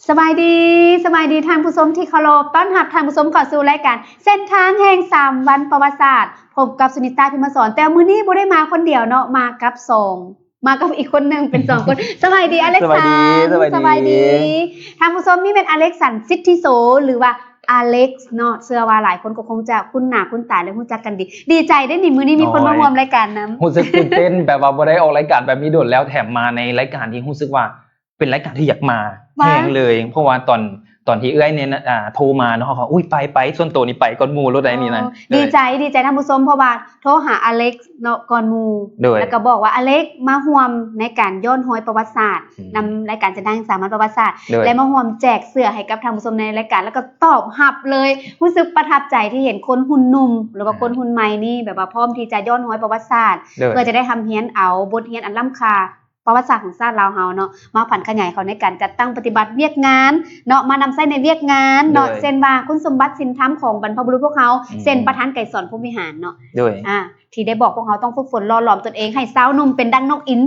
ສະບາຍດີ ສະບາຍດີທ່ານຜູ້ຊົມທີ່ເຄົາລົບ, ຕ້ອນຮັບທ່ານຜູ້ຊົມເຂົ້າສູ່ລາຍການເສັ້ນທາງແຫ່ງສາມວັນປະຫວັດສາດ, ພົບກັບສຸນິຕາ ພິມມະສອນ. ແຕ່ມື້ນີ້ບໍ່ໄດ້ມາຄົນດຽວເນາະ, ມາກັບສອງ ມາກັບອີກຄົນໜຶ່ງ ເປັນສອງຄົນ. ສະບາຍດີອາເລັກ ສະບາຍດີ ສະບາຍດີ ສະບາຍດີ. ທ່ານຜູ້ຊົມ, ນີ້ແມ່ນອາເລັກ ສັນສິດທິໂສ ຫຼືວ່າອາເລັກເນາະ, ເຊື່ອວ່າຫຼາຍຄົນກໍຄົງຈະຄຸ້ນໜ້າຄຸ້ນຕາ ແລະ ຮູ້ຈັກກັນດີ. ດີໃຈເດ້ນີ້ ມື້ນີ້ມີຄົນມາຮ່ວມລາຍການນຳ. ໂອ້ຍ ຮູ້ສຶກຕື່ນເຕັ້ນ ແບບວ່າບໍ່ໄດ້ອອກລາຍການແບບນີ້ດົນແລ້ວ, ແຖມມາໃນລາຍການທີ່ຮູ້ສຶກວ່າ ເປັນລາຍການທີ່ຢາກມາແຮງເລີຍ ເພາະວ່າຕອນ ຕອນທີ່ເອື້ອຍນີ້ນະ ອ່າ ໂທມາເນາະ ເຮົາກໍ ອຸ້ຍ ໄປ ໄປ ສ່ວນໂຕນີ້ໄປກ່ອນໝູ່ໂລດໃດນີ້ນະ. ໂອ້ ດີໃຈ ດີໃຈທ່ານຜູ້ຊົມ ເພາະວ່າໂທຫາອາເລັກເນາະ ກ່ອນໝູ່ ໂດຍ ແລ້ວກໍບອກວ່າ ອາເລັກມາຮ່ວມໃນການຍ້ອນຮອຍປະຫວັດສາດ ອືມ ນຳລາຍການເສັ້ນທາງສາມວັນປະຫວັດສາດ ໂດຍ ແລະ ມາຮ່ວມແຈກເສື້ອໃຫ້ກັບທ່ານຜູ້ຊົມໃນລາຍການ ແລ້ວກໍຕອບຮັບເລີຍ. ຮູ້ສຶກປະທັບໃຈທີ່ເຫັນຄົນຮຸ່ນໜຸ່ມ ຫຼືວ່າ ອ່າ ຄົນຮຸ່ນໃໝ່ນີ້ ແບບວ່າພ້ອມທີ່ຈະຍ້ອນຮອຍປະຫວັດສາດ ໂດຍ ເພື່ອຈະໄດ້ຮ່ຳຮຽນເອົາບົດຮຽນອັນລ້ຳຄ່າ ປະຫວັດສາດຂອງຊາດລາວເຮົາເນາະ ມາຜັນຂະຫຍາຍເຂົ້າໃນການຈັດຕັ້ງປະຕິບັດວຽກງານເນາະ ມານຳໃຊ້ໃນວຽກງານເນາະ ໂດຍ ເຊັ່ນວ່າຄຸນສົມບັດສິນທຳຂອງບັນພະບຸລຸດພວກເຮົາ ອືມ ເຊັ່ນ ປະທານໄກສອນ ພົມວິຫານເນາະ ໂດຍ ອ່າ ທີ່ໄດ້ບອກພວກເຮົາຕ້ອງຝຶກຝົນຫຼໍ່ຫຼອມຕົນເອງໃຫ້ຊາວໜຸ່ມເປັນດັ່ງນົກອິນ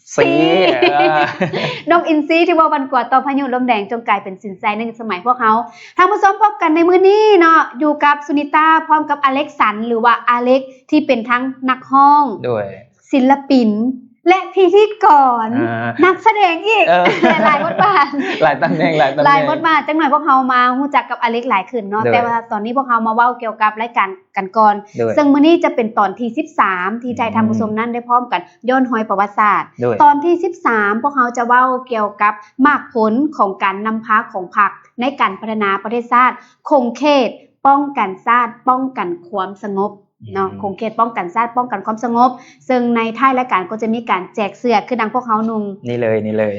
ຊີ ເອີ ນົກອິນຊີທີ່ບໍ່ຫວັ່ນກົວຕໍ່ພາຍຸລົມແດງ ຈົ່ງກາຍເປັນສິນໄຊໃນຍຸກສະໄໝພວກເຮົາ. ທ່ານຜູ້ຊົມ ພົບກັນໃນມື້ນີ້ເນາະ ຢູ່ກັບສຸນິຕາ ພ້ອມກັບອາເລັກສັນ ຫຼືວ່າອາເລັກ ທີ່ເປັນທັງນັກຮ້ອງ ໂດຍ ສິນລະປິນ ແລະ ພິທີກອນ ອ່າ ນັກສະແດງອີກ ເອີ ຫຼາຍໆບົດບາດ ຫຼາຍຕຳແໜ່ງ ຫຼາຍຕຳແໜ່ງ ຫຼາຍບົດບາດ. ຈັກໜ່ອຍພວກເຮົາມາຮູ້ຈັກກັບອາເລັກຫຼາຍຂຶ້ນເນາະ ໂດຍ ແຕ່ວ່າຕອນນີ້ພວກເຮົາມາເວົ້າກ່ຽວກັບລາຍການກັນກ່ອນ ໂດຍ ເຊິ່ງມື້ນີ້ຈະເປັນຕອນທີສິບສາມ ທີ່ຈະໃຫ້ ອືມ ທ່ານຜູ້ຊົມນັ້ນໄດ້ພ້ອມກັນຍ້ອນຮອຍປະຫວັດສາດ ໂດຍ ຕອນທີສິບສາມ ພວກເຮົາຈະເວົ້າກ່ຽວກັບໝາກຜົນຂອງການນຳພາຂອງພັກໃນການພັດທະນາປະເທດຊາດ ຂົງເຂດປ້ອງກັນຊາດ ປ້ອງກັນຄວາມສະຫງົບ ເນາະ ອືມ ຂົງເຂດປ້ອງກັນຊາດ ປ້ອງກັນຄວາມສະຫງົບ ເຊິ່ງໃນທ້າຍລາຍການກໍຈະມີການແຈກເສື້ອ ຄືດັ່ງພວກເຮົານຸ່ງ ນີ້ເລີຍ ນີ້ເລີຍ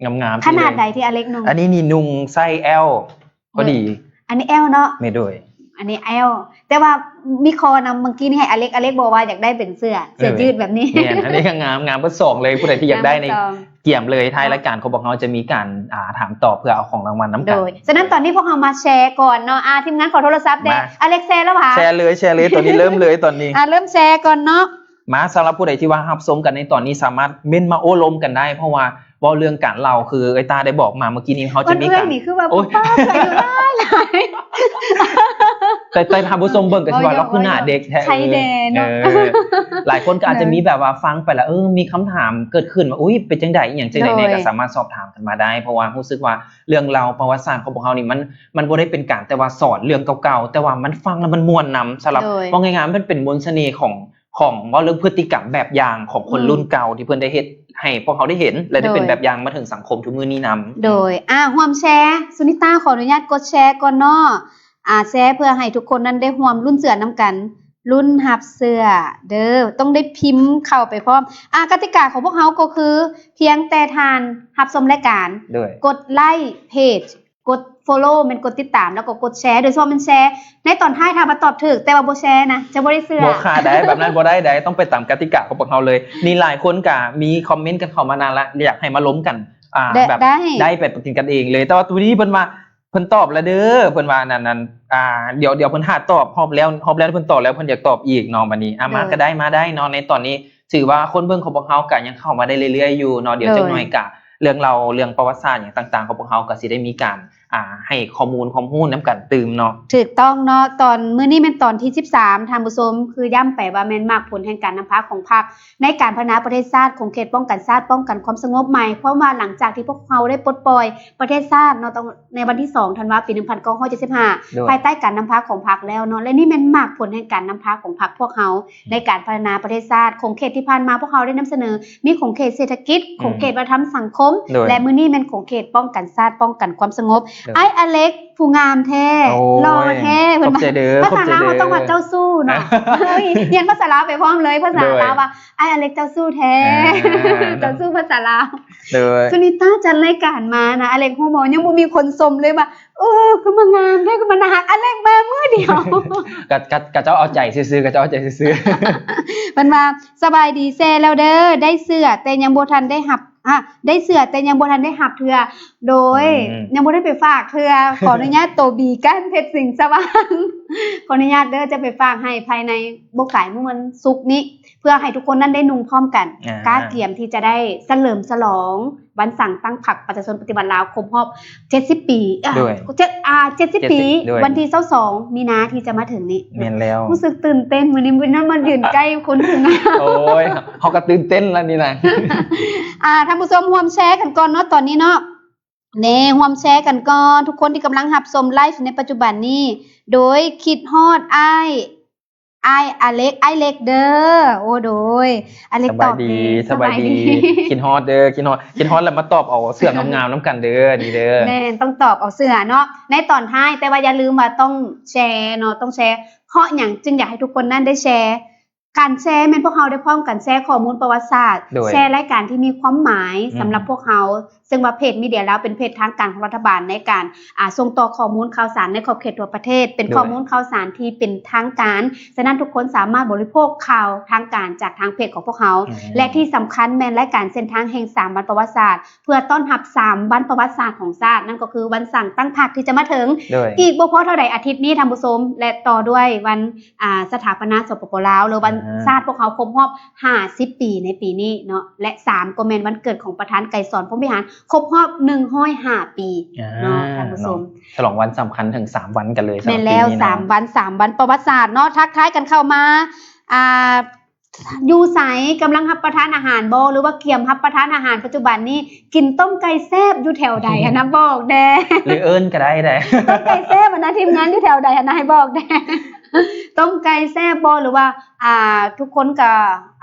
ງາມໆ ຂະໜາດໃດທີ່ອາເລັກນຸ່ງ? ອັນນີ້ນີ້ນຸ່ງໄຊ L ພໍດີ ອັນນີ້ L ເນາະ ແມ່ນ ໂດຍ ອັນນີ້ L ແຕ່ວ່າມີຂໍ້ນຳ ເມື່ອກີ້ນີ້ໃຫ້ອາເລັກ ອາເລັກບອກວ່າຢາກໄດ້ເປັນເສື້ອ ເສື້ອ ເອີ ຢືດແບບນີ້ ແມ່ນ ອັນນີ້ກໍງາມ ງາມເບິດສອງເລີຍ ຜູ້ໃດທີ່ຢາກໄດ້ນີ້ ງາມເບິດສອງ ກຽມເລີຍ. ທ້າຍລາຍການຂອງພວກເຮົາຈະມີການ ອ່າ ຖາມຕອບເພື່ອເອົາຂອງລາງວັນນຳກັນ ໂດຍ ສະນັ້ນຕອນນີ້ພວກເຮົາມາແຊກ່ອນເນາະ ອ່າ ທີມງານຂໍໂທລະສັບແດ່ ມາ ອາເລັກແຊແລ້ວຫວາ? ແຊເລີຍ ແຊເລີຍ ຕອນນີ້ເລີ່ມເລີຍຕອນນີ້ ອ່າ ເລີ່ມແຊກ່ອນເນາະ. ມາ ສຳລັບຜູ້ໃດທີ່ວ່າຮັບຊົມກັນໃນຕອນນີ້ ສາມາດເມັ້ນມາໂອ້ລົມກັນໄດ້ ເພາະວ່າເວົ້າເລື່ອງການເລົ່າ ຄືເອື້ອຍຕ້າໄດ້ບອກມາເມື່ອກີ້ນີ້ ເຮົາຈະມີການ ເອີ້ນນີ້ຄືວ່າ ໂອ້ຍ ປ້າໆ ອາຍຸຫຼາຍໆ ແຕ່ ແຕ່ທ່ານຜູ້ຊົມເບິ່ງກໍຊິວ່າ ເວົ້າຢອກ ລາວຄືໜ້າເດັກແທ້ ໃຊ່ແດ່ເນາະ ເອີ ຫຼາຍຄົນກໍອາດຈະມີແບບວ່າຟັງໄປແລ້ວ ເອີ ມີຄຳຖາມເກີດຂຶ້ນວ່າ ອຸ້ຍ ເປັນຈັ່ງໃດ ອີ່ຫຍັງຈັ່ງໃດແດ່ ໂດຍ ກໍສາມາດສອບຖາມກັນມາໄດ້ ເພາະວ່າຮູ້ສຶກວ່າເລື່ອງລາວປະຫວັດສາດຂອງພວກເຮົານີ້ ມັນ ມັນບໍ່ໄດ້ເປັນການແຕ່ວ່າສອນເລື່ອງເກົ່າໆ ແຕ່ວ່າມັນຟັງແລ້ວມັນມ່ວນນຳ ສຳລັບ ໂດຍ ເວົ້າງ່າຍໆ ມັນເປັນມົນສະເໜ່ຂອງ ຂອງເວົ້າເລື່ອງພຶດຕິກຳແບບຢ່າງຂອງຄົນ ອືມ ລຸ້ນເກົ່າ ທີ່ເພິ່ນໄດ້ເຮັດໃຫ້ພວກເຮົາໄດ້ເຫັນ ແລະ ໄດ້ເປັນແບບຢ່າງມາເຖິງສັງຄົມທຸກມື້ນີ້ນຳ. ໂດຍ ອ່າ ຮ່ວມແຊ ສຸນິຕາ ຂໍອະນຸຍາດກົດແຊກ່ອນເນາະ ອ່າ ແຊເພື່ອໃຫ້ທຸກຄົນນັ້ນໄດ້ຮ່ວມລຸ້ນເສື້ອນຳກັນ ລຸ້ນຮັບເສື້ອເດີ ຕ້ອງໄດ້ພິມເຂົ້າໄປພ້ອມ. ອ່າ ກະຕິກາຂອງພວກເຮົາກໍຄື ພຽງແຕ່ທ່ານຮັບຊົມລາຍການ ໂດຍ ກົດໄລເພຈ ກົດ follow ແມ່ນກົດຕິດຕາມ ແລ້ວກໍກົດແຊ ໂດຍສະເພາະແມ່ນແຊໃນຕອນທ້າຍ ຖ້າວ່າຕອບຖືກ ແຕ່ວ່າບໍ່ແຊນະ ຈະບໍ່ໄດ້ເສື້ອ ບໍ່ຄ່າໄດ໋ ແບບນັ້ນບໍ່ໄດ້ໄດ໋ ຕ້ອງໄປຕາມກະຕິກາຂອງພວກເຮົາເລີຍ. ນີ້ຫຼາຍຄົນກະມີຄອມເມັນກັນເຂົ້າມານານລະ ຢາກໃຫ້ມາລົມກັນ ອ່າ ແບບ ໄດ້ ໄດ້ໄປເປັນກັນເອງເລີຍ ແຕ່ວ່າໂຕນີ້ເພິ່ນວ່າ ເພິ່ນຕອບແລ້ວເດີ ເພິ່ນວ່ານັ້ນ ນັ້ນ ອ່າ ດຽວ ດຽວເພິ່ນຫາຕອບຮອບແລ້ວ ຮອບແລ້ວເພິ່ນຕອບແລ້ວ ເພິ່ນຢາກຕອບອີກເນາະ ບັດນີ້ ອ່າ ມາ ໂດຍ ກໍໄດ້ ມາໄດ້ເນາະ ໃນຕອນນີ້ ຖືວ່າຄົນເບິ່ງຂອງພວກເຮົາກໍຍັງເຂົ້າມາໄດ້ເລື້ອຍໆຢູ່ເນາະ ດຽວ ໂດຍ ຈັກໜ້ອຍກໍເລື່ອງເລົ່າເລື່ອງປະຫວັດສາດຫຍັງຕ່າງໆຂອງພວກເຮົາກໍຊິໄດ້ມີການ ອ່າ ໃຫ້ຂໍ້ມູນຄວາມຮູ້ນຳກັນຕື່ມເນາະ. ຖືກຕ້ອງເນາະ ຕອນ ມື້ນີ້ແມ່ນຕອນທີສິບສາມ ທ່ານຜູ້ຊົມ ຄືຢ້ຳໄປວ່າແມ່ນໝາກຜົນແຫ່ງການນຳພາຂອງພັກໃນການພັດທະນາປະເທດຊາດ ຂົງເຂດປ້ອງກັນຊາດ ປ້ອງກັນຄວາມສະຫງົບ ໝາຍຄວາມວ່າຫຼັງຈາກທີ່ພວກເຮົາໄດ້ປົດປ່ອຍປະເທດຊາດເນາະ ຕ້ອງ ໃນວັນທີສອງ ທັນວາ ປີໜຶ່ງພັນເກົ້າຮ້ອຍເຈັດສິບຫ້າ ໂດຍ ພາຍໃຕ້ການນຳພາຂອງພັກແລ້ວເນາະ ແລະ ນີ້ແມ່ນໝາກຜົນແຫ່ງການນຳພາຂອງພັກພວກເຮົາ ໃນການພັດທະນາປະເທດຊາດ. ຂົງເຂດທີ່ຜ່ານມາພວກເຮົາໄດ້ນຳສະເໜີ ມີຂົງເຂດເສດຖະກິດ, ອືມ ຂົງເຂດວັດທະນະທຳສັງຄົມ ໂດຍ ແລະ ມື້ນີ້ແມ່ນຂົງເຂດປ້ອງກັນຊາດ ປ້ອງກັນຄວາມສະຫງົບ. ໂດຍ ອ້າຍອາເລັກ ຜູ້ງາມແທ້ ໂອ້ຍ ຫຼໍ່ແທ້ ເພິ່ນວ່າ ຂອບໃຈເດີ ພາສາລາວເຮົາຕ້ອງວ່າເຈົ້າຊູ້ເນາະ ຮຽນພາສາລາວໄປພ້ອມເລີຍ ພາສາລາວວ່າ ໂດຍ ອ້າຍອາເລັກເຈົ້າຊູ້ແທ້ ອ່າ ເຈົ້າຊູ້ພາສາລາວ. ໂດຍ ສຸນິຕາຈັດລາຍການມານະ ອາເລັກຮູ້ບໍ່ ຍັງບໍ່ມີຄົນຊົມເລີຍວ່າ ເອີ ຄືມາງາມແທ້ ຄືມາໜ້າຮັກ ອາເລັກມາມື້ດຽວ ກະ ກະ ກະເຈົ້າເອົາໃຈຊື່ໆ ກະເຈົ້າເອົາໃຈຊື່ໆ ເພິ່ນວ່າ ສະບາຍດີ ແຊແລ້ວເດີ ໄດ້ເສື້ອແຕ່ຍັງບໍ່ທັນໄດ້ຮັບ ຮະ ໄດ້ເສື້ອແຕ່ຍັງບໍ່ທັນໄດ້ຮັບເທື່ອ ໂດຍ ອືມ ຍັງບໍ່ໄດ້ໄປຝາກເທື່ອ ຂໍອະນຸຍາດໂຕບີ ກ້ານເພັດ ສິງສະຫວ່າງ ຂໍອະນຸຍາດເດີ ຈະໄປຝາກໃຫ້ພາຍໃນບໍ່ກາຍມື້ວັນສຸກນີ້ ເພື່ອໃຫ້ທຸກຄົນນັ້ນໄດ້ນຸ່ງພ້ອມກັນ ອ່າ ກະກຽມທີ່ຈະໄດ້ສະເຫຼີມສະຫຼອງ ວັນສ້າງຕັ້ງພັກປະຊາຊົນປະຕິວັດລາວຄົບຮອບເຈັດສິບປີ ເອີ ໂດຍ ເຈັດ ອ່າ ເຈັດສິບປີ ເຈັດສິບ ໂດຍ ວັນທີຊາວສອງມີນາທີ່ຈະມາເຖິງນີ້. ແມ່ນແລ້ວ ຮູ້ສຶກຕື່ນເຕັ້ນ ມື້ນີ້ ມື້ນີ້ມາຢືນໃກ້ຄົນຜູ້ງາມ. ໂອ້ຍ ເຮົາກໍຕື່ນເຕັ້ນລະນີ້ນະ. ອ່າ ທ່ານຜູ້ຊົມ ຮ່ວມແຊກັນກ່ອນເນາະ ຕອນນີ້ເນາະ. ແນ່ ຮ່ວມແຊກັນກ່ອນ ທຸກຄົນທີ່ກຳລັງຮັບຊົມໄລຟ໌ໃນປັດຈຸບັນນີ້ ໂດຍຄິດຮອດອ້າຍ ອ້າຍອາເລັກ ອ້າຍເລັກເດີ. ໂອ້ ໂດຍ ອາເລັກຕອບແນ່. ສະບາຍດີ ສະບາຍດີ ສະບາຍດີ. ຄິດຮອດເດີ ຄິດຮອດ ຄິດຮອດແລ້ວມາຕອບເອົາເສື້ອງາມໆນຳກັນເດີ ນີ້ເດີ. ແມ່ນ ຕ້ອງຕອບເອົາເສື້ອເນາະ ໃນຕອນທ້າຍ ແຕ່ວ່າຢ່າລືມວ່າຕ້ອງແຊເນາະ ຕ້ອງແຊ. ເພາະຫຍັງຈຶ່ງຢາກໃຫ້ທຸກຄົນນັ້ນໄດ້ແຊ? ການແຊແມ່ນພວກເຮົາໄດ້ພ້ອມກັນແຊຂໍ້ມູນປະຫວັດສາດ ໂດຍ ແຊລາຍການທີ່ມີຄວາມໝາຍ ອືມ ສຳລັບພວກເຮົາ ເຊິ່ງວ່າເພຈມີເດຍລາວເປັນເພຈທາງການຂອງລັດຖະບານໃນການ ອ່າ ສົ່ງຕໍ່ຂໍ້ມູນຂ່າວສານໃນຂອບເຂດທົ່ວປະເທດ ເປັນ ໂດຍ ຂໍ້ມູນຂ່າວສານທີ່ເປັນທາງການ. ສະນັ້ນທຸກຄົນສາມາດບໍລິໂພກຂ່າວທາງການຈາກທາງເພຈຂອງພວກເຮົາ ອືມ ແລະ ທີ່ສຳຄັນແມ່ນລາຍການເສັ້ນທາງແຫ່ງສາມວັນປະຫວັດສາດ ເພື່ອຕ້ອນຮັບສາມວັນປະຫວັດສາດຂອງຊາດ ນັ້ນກໍຄືວັນສ້າງຕັ້ງພັກທີ່ຈະມາເຖິງ ໂດຍ ອີກບໍ່ພໍເທົ່າໃດອາທິດນີ້ ທ່ານຜູ້ຊົມ ແລະ ຕໍ່ດ້ວຍວັນ ອ່າ ສະຖາປະນາ ສປປ ລາວ ຫຼືວັນ ອ່າ ຊາດພວກເຮົາຄົບຮອບຫ້າສິບປີໃນປີນີ້ເນາະ ແລະ ສາມ ກໍແມ່ນວັນເກີດຂອງປະທານໄກສອນ ພົມວິຫານ ຄົບຮອບໜຶ່ງຮ້ອຍຫ້າປີ ອ່າ ເນາະ ທ່ານຜູ້ຊົມ ເນາະ ສະຫຼອງວັນສຳຄັນເຖິງສາມວັນກັນເລີຍ. ແມ່ນແລ້ວ ສາມວັນ ສາມວັນປະຫວັດສາດເນາະ. ທັກທາຍກັນເຂົ້າມາ ອ່າ ຢູ່ໃສ ກຳລັງຮັບປະທານອາຫານບໍ່ ຫຼືວ່າກຽມຮັບປະທານອາຫານ? ປັດຈຸບັນນີ້ກິນຕົ້ມໄກ່ແຊບຢູ່ແຖວໃດຫັ້ນນະ ບອກແດ່ ຫຼືເອີ້ນກໍໄດ້ເດ້. ຕົ້ມໄກ່ແຊບຫັ້ນນະ ທີມງານຢູ່ແຖວໃດຫັ້ນນະ ໃຫ້ບອກແດ່. ຕົ້ມໄກ່ແຊບບໍ່ ຫຼືວ່າ ອ່າ ທຸກຄົນກໍ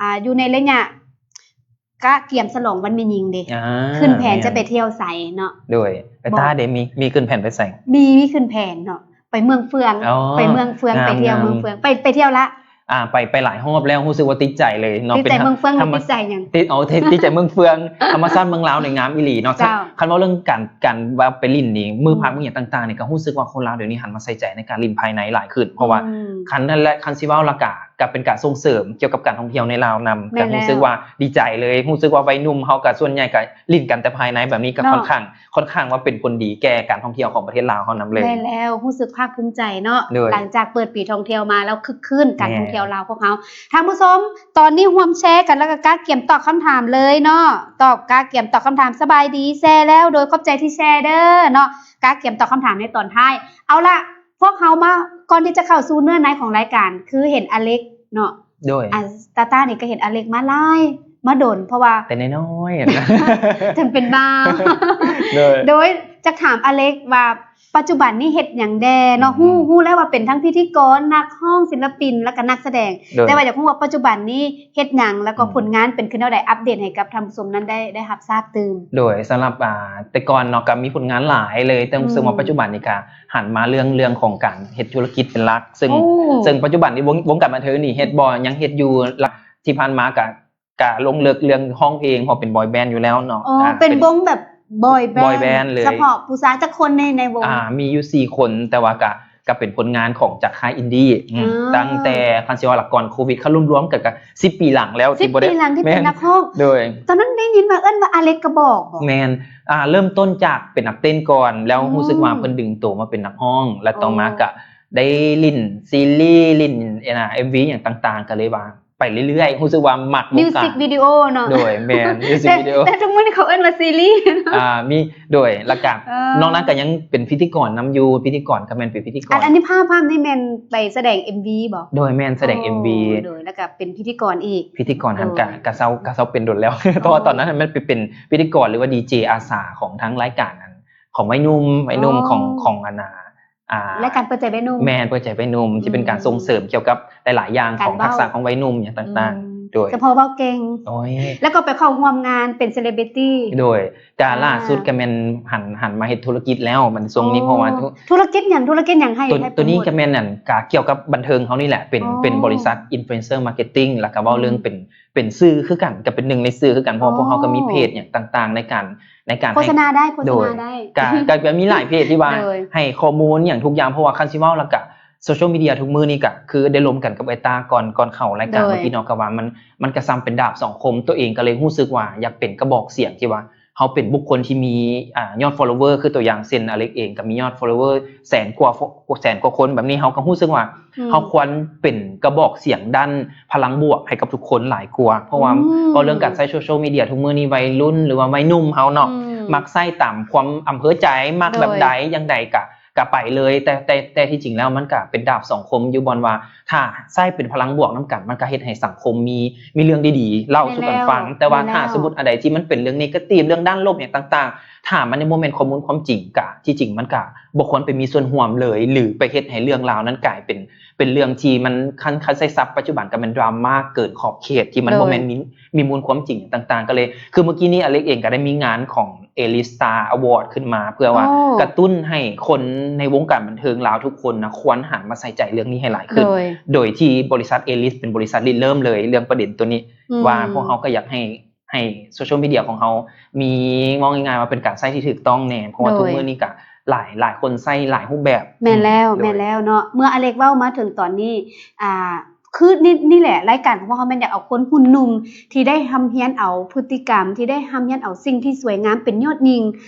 ອ່າ ຢູ່ໃນໄລຍະກະກຽມສະຫຼອງວັນແມ່ຍິງເດ້ ອ່າ ຂຶ້ນແຜນ ແມ່ນ ຈະໄປທ່ຽວໃສເນາະ? ໂດຍ ໄປ ບອກ ຕາເດ້ ມີ ມີຂຶ້ນແຜນໄປໃສ? ມີ ມີຂຶ້ນແຜນເນາະ ໄປເມືອງເຟືອງ. ອໍ ໄປເມືອງເຟືອງ ງາມ ໄປທ່ຽວເມືອງເຟືອງ ໄປ ໄປທ່ຽວລະ. ອ່າ ໄປ ໄປຫຼາຍຮອບແລ້ວ ຮູ້ສຶກວ່າຕິດໃຈເລີຍເນາະ. ຕິດໃຈເມືອງເຟືອງ ຫຼືຕິດໃຈຫຍັງ? ຕິດ ອໍ ຕິດ ຕິດໃຈເມືອງເຟືອງ. ທຳມະຊາດເມືອງລາວນີ້ງາມອີ່ຫຼີເນາະ. ເຈົ້າ ຄັນເວົ້າເລື່ອງການ ການວ່າໄປຫຼິ້ນນີ້ ມື້ພັກ ອືມ ມື້ຫຍັງຕ່າງໆນີ້ ກໍຮູ້ສຶກວ່າຄົນລາວດຽວນີ້ຫັນມາໃສ່ໃຈໃນການຫຼິ້ນພາຍໃນຫຼາຍຂຶ້ນ ເພາະວ່າ ອືມ ຄັນນັ້ນແຫຼະ ຄັນຊິເວົ້າລະກະ ກໍເປັນການສົ່ງເສີມກ່ຽວກັບການທ່ອງທ່ຽວໃນລາວນຳ. ແມ່ນແລ້ວ ກໍຮູ້ສຶກວ່າດີໃຈເລີຍ ຮູ້ສຶກວ່າໄວໜຸ່ມເຮົາກໍສ່ວນໃຫຍ່ກໍຫຼິ້ນກັນແຕ່ພາຍໃນແບບນີ້ ກໍ ເນາະ ຄ່ອນຂ້າງ ຄ່ອນຂ້າງວ່າເປັນຜົນດີແກ່ການທ່ອງທ່ຽວຂອງປະເທດລາວເຮົານຳເລີຍ. ແມ່ນແລ້ວ ຮູ້ສຶກພາກພູມໃຈເນາະ. ໂດຍ ຫຼັງຈາກເປີດປີທ່ອງທ່ຽວມາແລ້ວຄຶກຄື້ນການ ແມ່ນ ທ່ອງທ່ຽວລາວພວກເຮົາ. ທ່ານຜູ້ຊົມ ຕອນນີ້ຮ່ວມແຊກັນ ແລ້ວກໍກະກຽມຕອບຄຳຖາມເລີຍເນາະ ຕອບ ກະກຽມຕອບຄຳຖາມ. ສະບາຍດີ ແຊແລ້ວ ໂດຍ ຂອບໃຈທີ່ແຊເດີເນາະ ກະກຽມຕອບຄຳຖາມໃນຕອນທ້າຍ. ເອົາລະ ພວກເຮົາມາ ກ່ອນທີ່ຈະເຂົ້າສູ່ເນື້ອໃນຂອງລາຍການ ຄືເຫັນອາເລັກເນາະ. ໂດຍ ອາ ຕາຕານີ້ກໍເຫັນອາເລັກມາຫຼາຍ ມາດົນ ເພາະວ່າ ແຕ່ນ້ອຍໆ ຫັ້ນນະ ເຖິງເປັນບ່າວ. ໂດຍ ໂດຍ ຈະຖາມອາເລັກວ່າ ປັດຈຸບັນນີ້ເຮັດຫຍັງແດ່ເນາະ? ອືມ ຮູ້ ຮູ້ແລ້ວວ່າເປັນທັງພິທີກອນ ນັກຮ້ອງ ສິນລະປິນ ແລ້ວກໍນັກສະແດງ. ໂດຍ ແຕ່ວ່າຢາກຮູ້ວ່າປັດຈຸບັນນີ້ເຮັດຫຍັງ ແລ້ວກໍ ອືມ ຜົນງານເປັນຄືແນວໃດ? ອັບເດດໃຫ້ກັບທ່ານຜູ້ຊົມນັ້ນໄດ້ ໄດ້ຮັບຊາບຕື່ມ. ໂດຍ ສຳລັບ ອ່າ ແຕ່ກ່ອນເນາະ ກໍມີຜົນງານຫຼາຍເລີຍ ແຕ່ ອືມ ເຊິ່ງວ່າປັດຈຸບັນນີ້ກໍ ຫັນມາເລື່ອງ ເລື່ອງຂອງການເຮັດທຸລະກິດເປັນຫຼັກ ເຊິ່ງ ໂອ້ ເຊິ່ງປັດຈຸບັນນີ້ວົງ ວົງການບັນເທີງນີ້ເຮັດບໍ່ ຍັງເຮັດຢູ່ລະ ທີ່ຜ່ານມາກະ ກະລົງເລິກເລື່ອງຮ້ອງເພງ ເພາະເປັນບອຍແບນຢູ່ແລ້ວເນາະ. ອໍ ອ່າ ເປັນ ເປັນວົງແບບບອຍແບນ ບອຍແບນເລີຍ ສະເພາະຜູ້ຊາຍ. ຈັກຄົນໃນ ໃນວົງ? ອ່າ ມີຢູ່ສີ່ຄົນ ແຕ່ວ່າກະ ກະເປັນຜົນງານຂອງຈາກຄ້າຍອິນດີ້ ອືມ ອ່າ ຕັ້ງແຕ່ ຄັນຊິວ່າລະກ່ອນໂຄວິດ ຄັນລວມໆກັນກະສິບປີຫຼັງແລ້ວ ສິບປີຫຼັງທີ່ເປັນນັກຮ້ອງ. ໂດຍ ຕອນນັ້ນໄດ້ຍິນວ່າເອີ້ນວ່າອາເລັກກະບອກບໍ? ແມ່ນ ອ່າ ເລີ່ມຕົ້ນຈາກເປັນນັກເຕັ້ນກ່ອນ ແລ້ວ ອໍ ຮູ້ສຶກວ່າເພິ່ນດຶງໂຕມາເປັນນັກຮ້ອງ ແລ້ວຕໍ່ມາ ອໍ ກະໄດ້ຫຼິ້ນຊີຣີ ຫຼິ້ນ ອ່າ ເອັມວີ ຫຍັງຕ່າງໆ ກະເລີຍວ່າໄປເລື້ອຍໆ ຮູ້ສຶກວ່າມັກວົງການ ມິວສິກວິດີໂອເນາະ. ໂດຍ ແມ່ນ ມິວສິກວິດີໂອ ແຕ່ ແຕ່ທຸກມື້ນີ້ເຂົາເອີ້ນວ່າຊີຣີ. ອ່າ ມີ ໂດຍ ແລ້ວກະ ອໍ ນອກນັ້ນກະຍັງເປັນພິທີກອນນຳຢູ່ ພິທີກອນກະແມ່ນເປັນພິທີກອນ. ອັນ ອັນນີ້ພາບ ພາບນີ້ແມ່ນໄປສະແດງເອັມວີບໍ? ໂດຍ ແມ່ນສະແດງເອັມວີ ອໍ ໂດຍ ແລ້ວກະເປັນພິທີກອນອີກ. ພິທີກອນຫັ້ນກະ ໂດຍ ກະເຊົາ ກະເຊົາເປັນດົນແລ້ວ ອໍ ເພາະວ່າຕອນນັ້ນມັນໄປເປັນພິທີກອນ ຫຼືວ່າດີເຈອາສາຂອງທາງລາຍການ ອັນ ຂອງໄວໜຸ່ມ ໄວໜຸ່ມ ອໍ ຂອງ ຂອງ ອັນ ອ່າ ອ່າ ລາຍການເປີດໃຈໄວໜຸ່ມ. ແມ່ນ ເປີດໃຈໄວໜຸ່ມ ອືມ ທີ່ເປັນການສົ່ງເສີມກ່ຽວກັບຫຼາຍໆຢ່າງ ການເວົ້າ ຂອງທັກສະຂອງໄວໜຸ່ມຫຍັງຕ່າງໆ. ອືມ ໂດຍ ສະເພາະເວົ້າເກັ່ງ. ໂອ້ຍ ແລ້ວກໍໄປເຂົ້າຮ່ວມງານເປັນເຊເລບຣິຕີ. ໂດຍ ກະ ອ່າ ລ່າສຸດກະແມ່ນຫັນ ຫັນມາເຮັດທຸລະກິດແລ້ວ ມັນຊ່ວງນີ້ ອໍ ເພາະວ່າທຸ ທຸລະກິດຫຍັງ? ທຸລະກິດຫຍັງໃຫ້ ໂຕ ໃຫ້ໂປຣໂມດ? ໂຕນີ້ກະແມ່ນ ອັນ ກະກ່ຽວກັບບັນເທີງເຮົານີ້ແຫຼະ ເປັນ ອໍ ເປັນບໍລິສັດອິນຟລູເອນເຊີມາເກັດຕິງ ແລ້ວກະເວົ້າເລື່ອງ ອືມ ເປັນ ເປັນສື່ຄືກັນ ກະເປັນໜຶ່ງໃນສື່ຄືກັນ ເພາະວ່າ ອໍ ພວກເຮົາກະມີເພຈຫຍັງຕ່າງໆ ໃນການ ໃນການໂຄສະນາໄດ້ ໂຄສະນາໄດ້. ໂດຍ ກະ ກະ ກະມີຫຼາຍເພຈທີ່ວ່າ ໂດຍ ໃຫ້ຂໍ້ມູນຫຍັງທຸກຢ່າງ ເພາະວ່າຄັນຊິເວົ້າແລ້ວກະ ໂຊຊຽວມີເດຍທຸກມື້ນີ້ກະຄືໄດ້ລົມກັນກັບໄອ້ຕາກ່ອນ ກ່ອນເຂົ້າລາຍການ ໂດຍ ເມື່ອກີ້ເນາະ ກະວ່າມັນ ມັນກະສ່ຳເປັນດາບສອງຄົມ ໂຕເອງກະເລີຍຮູ້ສຶກວ່າຢາກເປັນກະບອກສຽງທີ່ວ່າ ເຮົາເປັນບຸກຄົນທີ່ມີ ອາ ຍອດ follower ຄືຕົວຢ່າງເຊັ່ນ ອາເລັກເອງກໍມີຍອດ follower ແສນກວ່າ ແສນກວ່າຄົນ ແບບນີ້ເຮົາກໍຮູ້ສຶກວ່າ ອືມ ເຮົາຄວນເປັນກະບອກສຽງດ້ານພະລັງບວກໃຫ້ກັບທຸກຄົນຫຼາຍກວ່າ ເພາະວ່າ ອືມ ເວົ້າເລື່ອງການໃຊ້ໂຊຊຽວມີເດຍທຸກມື້ນີ້ ໄວລຸ້ນ ຫຼືວ່າໄວໜຸ່ມເຮົາເນາະ ອືມ ມັກໃຊ້ຕາມຄວາມອຳເພີໃຈ ມັກແບບໃດ ໂດຍ ຢ່າງໃດກະ ກະໄປເລີຍ ແຕ່ ແຕ່ ແຕ່ທີ່ຈິງແລ້ວມັນກະເປັນດາບສອງຄົມຢູ່ ບ່ອນວ່າຖ້າໃຊ້ເປັນພະລັງບວກນຳກັນ ມັນກະເຮັດໃຫ້ສັງຄົມມີ ມີເລື່ອງດີໆເລົ່າສູ່ກັນຟັງ ແມ່ນແລ້ວ ແຕ່ວ່າຖ້າ ແມ່ນແລ້ວ ສົມມຸດອັນໃດທີ່ມັນເປັນເລື່ອງ negative ເລື່ອງດ້ານລົບຫຍັງຕ່າງໆ ຖ້າມັນຍັງບໍ່ແມ່ນຂໍ້ມູນຄວາມຈິງ ກະ ທີ່ຈິງມັນກະບໍ່ຄວນໄປມີສ່ວນຮ່ວມເລີຍ ຫຼືໄປເຮັດໃຫ້ເລື່ອງລາວນັ້ນກາຍເປັນ ເປັນເລື່ອງທີ່ມັນ ຄັນ ຄັນໃຊ້ສັບປັດຈຸບັນກະແມ່ນດຣາມາເກີນຂອບເຂດ ທີ່ມັນ ໂດຍ ບໍ່ແມ່ນມີ ມີມູນຄວາມຈິງຫຍັງຕ່າງໆ ກໍເລີຍ ຄືເມື່ອກີ້ນີ້ອາເລັກເອງກໍໄດ້ມີງານຂອງ A-list Star Award ຂຶ້ນມາ ເພື່ອວ່າ ໂອ້ ກະຕຸ້ນໃຫ້ຄົນໃນວົງການບັນເທີງລາວທຸກຄົນນະ ຄວນຫັນມາໃສ່ໃຈເລື່ອງນີ້ໃຫ້ຫຼາຍຂຶ້ນ ໂດຍ ໂດຍທີ່ບໍລິສັດ A-list ເປັນບໍລິສັດລິເລີ່ມເລີຍ ເລື່ອງປະເດັນໂຕນີ້ ອືມ ວ່າພວກເຮົາກໍຢາກໃຫ້ ໃຫ້ໂຊຊຽວມີເດຍຂອງເຮົາມີ ເວົ້າງ່າຍໆວ່າເປັນການໃຊ້ທີ່ຖືກຕ້ອງແດ່ ເພາະວ່າ ໂດຍ ທຸກມື້ນີ້ກະຫຼາຍ ຫຼາຍຄົນໃຊ້ຫຼາຍຮູບແບບ ແມ່ນແລ້ວ ອືມ ໂດຍ ແມ່ນແລ້ວເນາະ ເມື່ອອາເລັກເວົ້າມາເຖິງຕອນນີ້ ອ່າ ຄືນີ້ ນີ້ແຫຼະ ລາຍການຂອງພວກເຮົາແມ່ນຢາກເອົາຄົນຮຸ່ນໜຸ່ມທີ່ໄດ້ຮ່ຳຮຽນເອົາພຶດຕິກຳ ທີ່ໄດ້ຮ່ຳຮຽນເອົາສິ່ງທີ່ສວຍງາມເປັນຍອດຍິ່ງ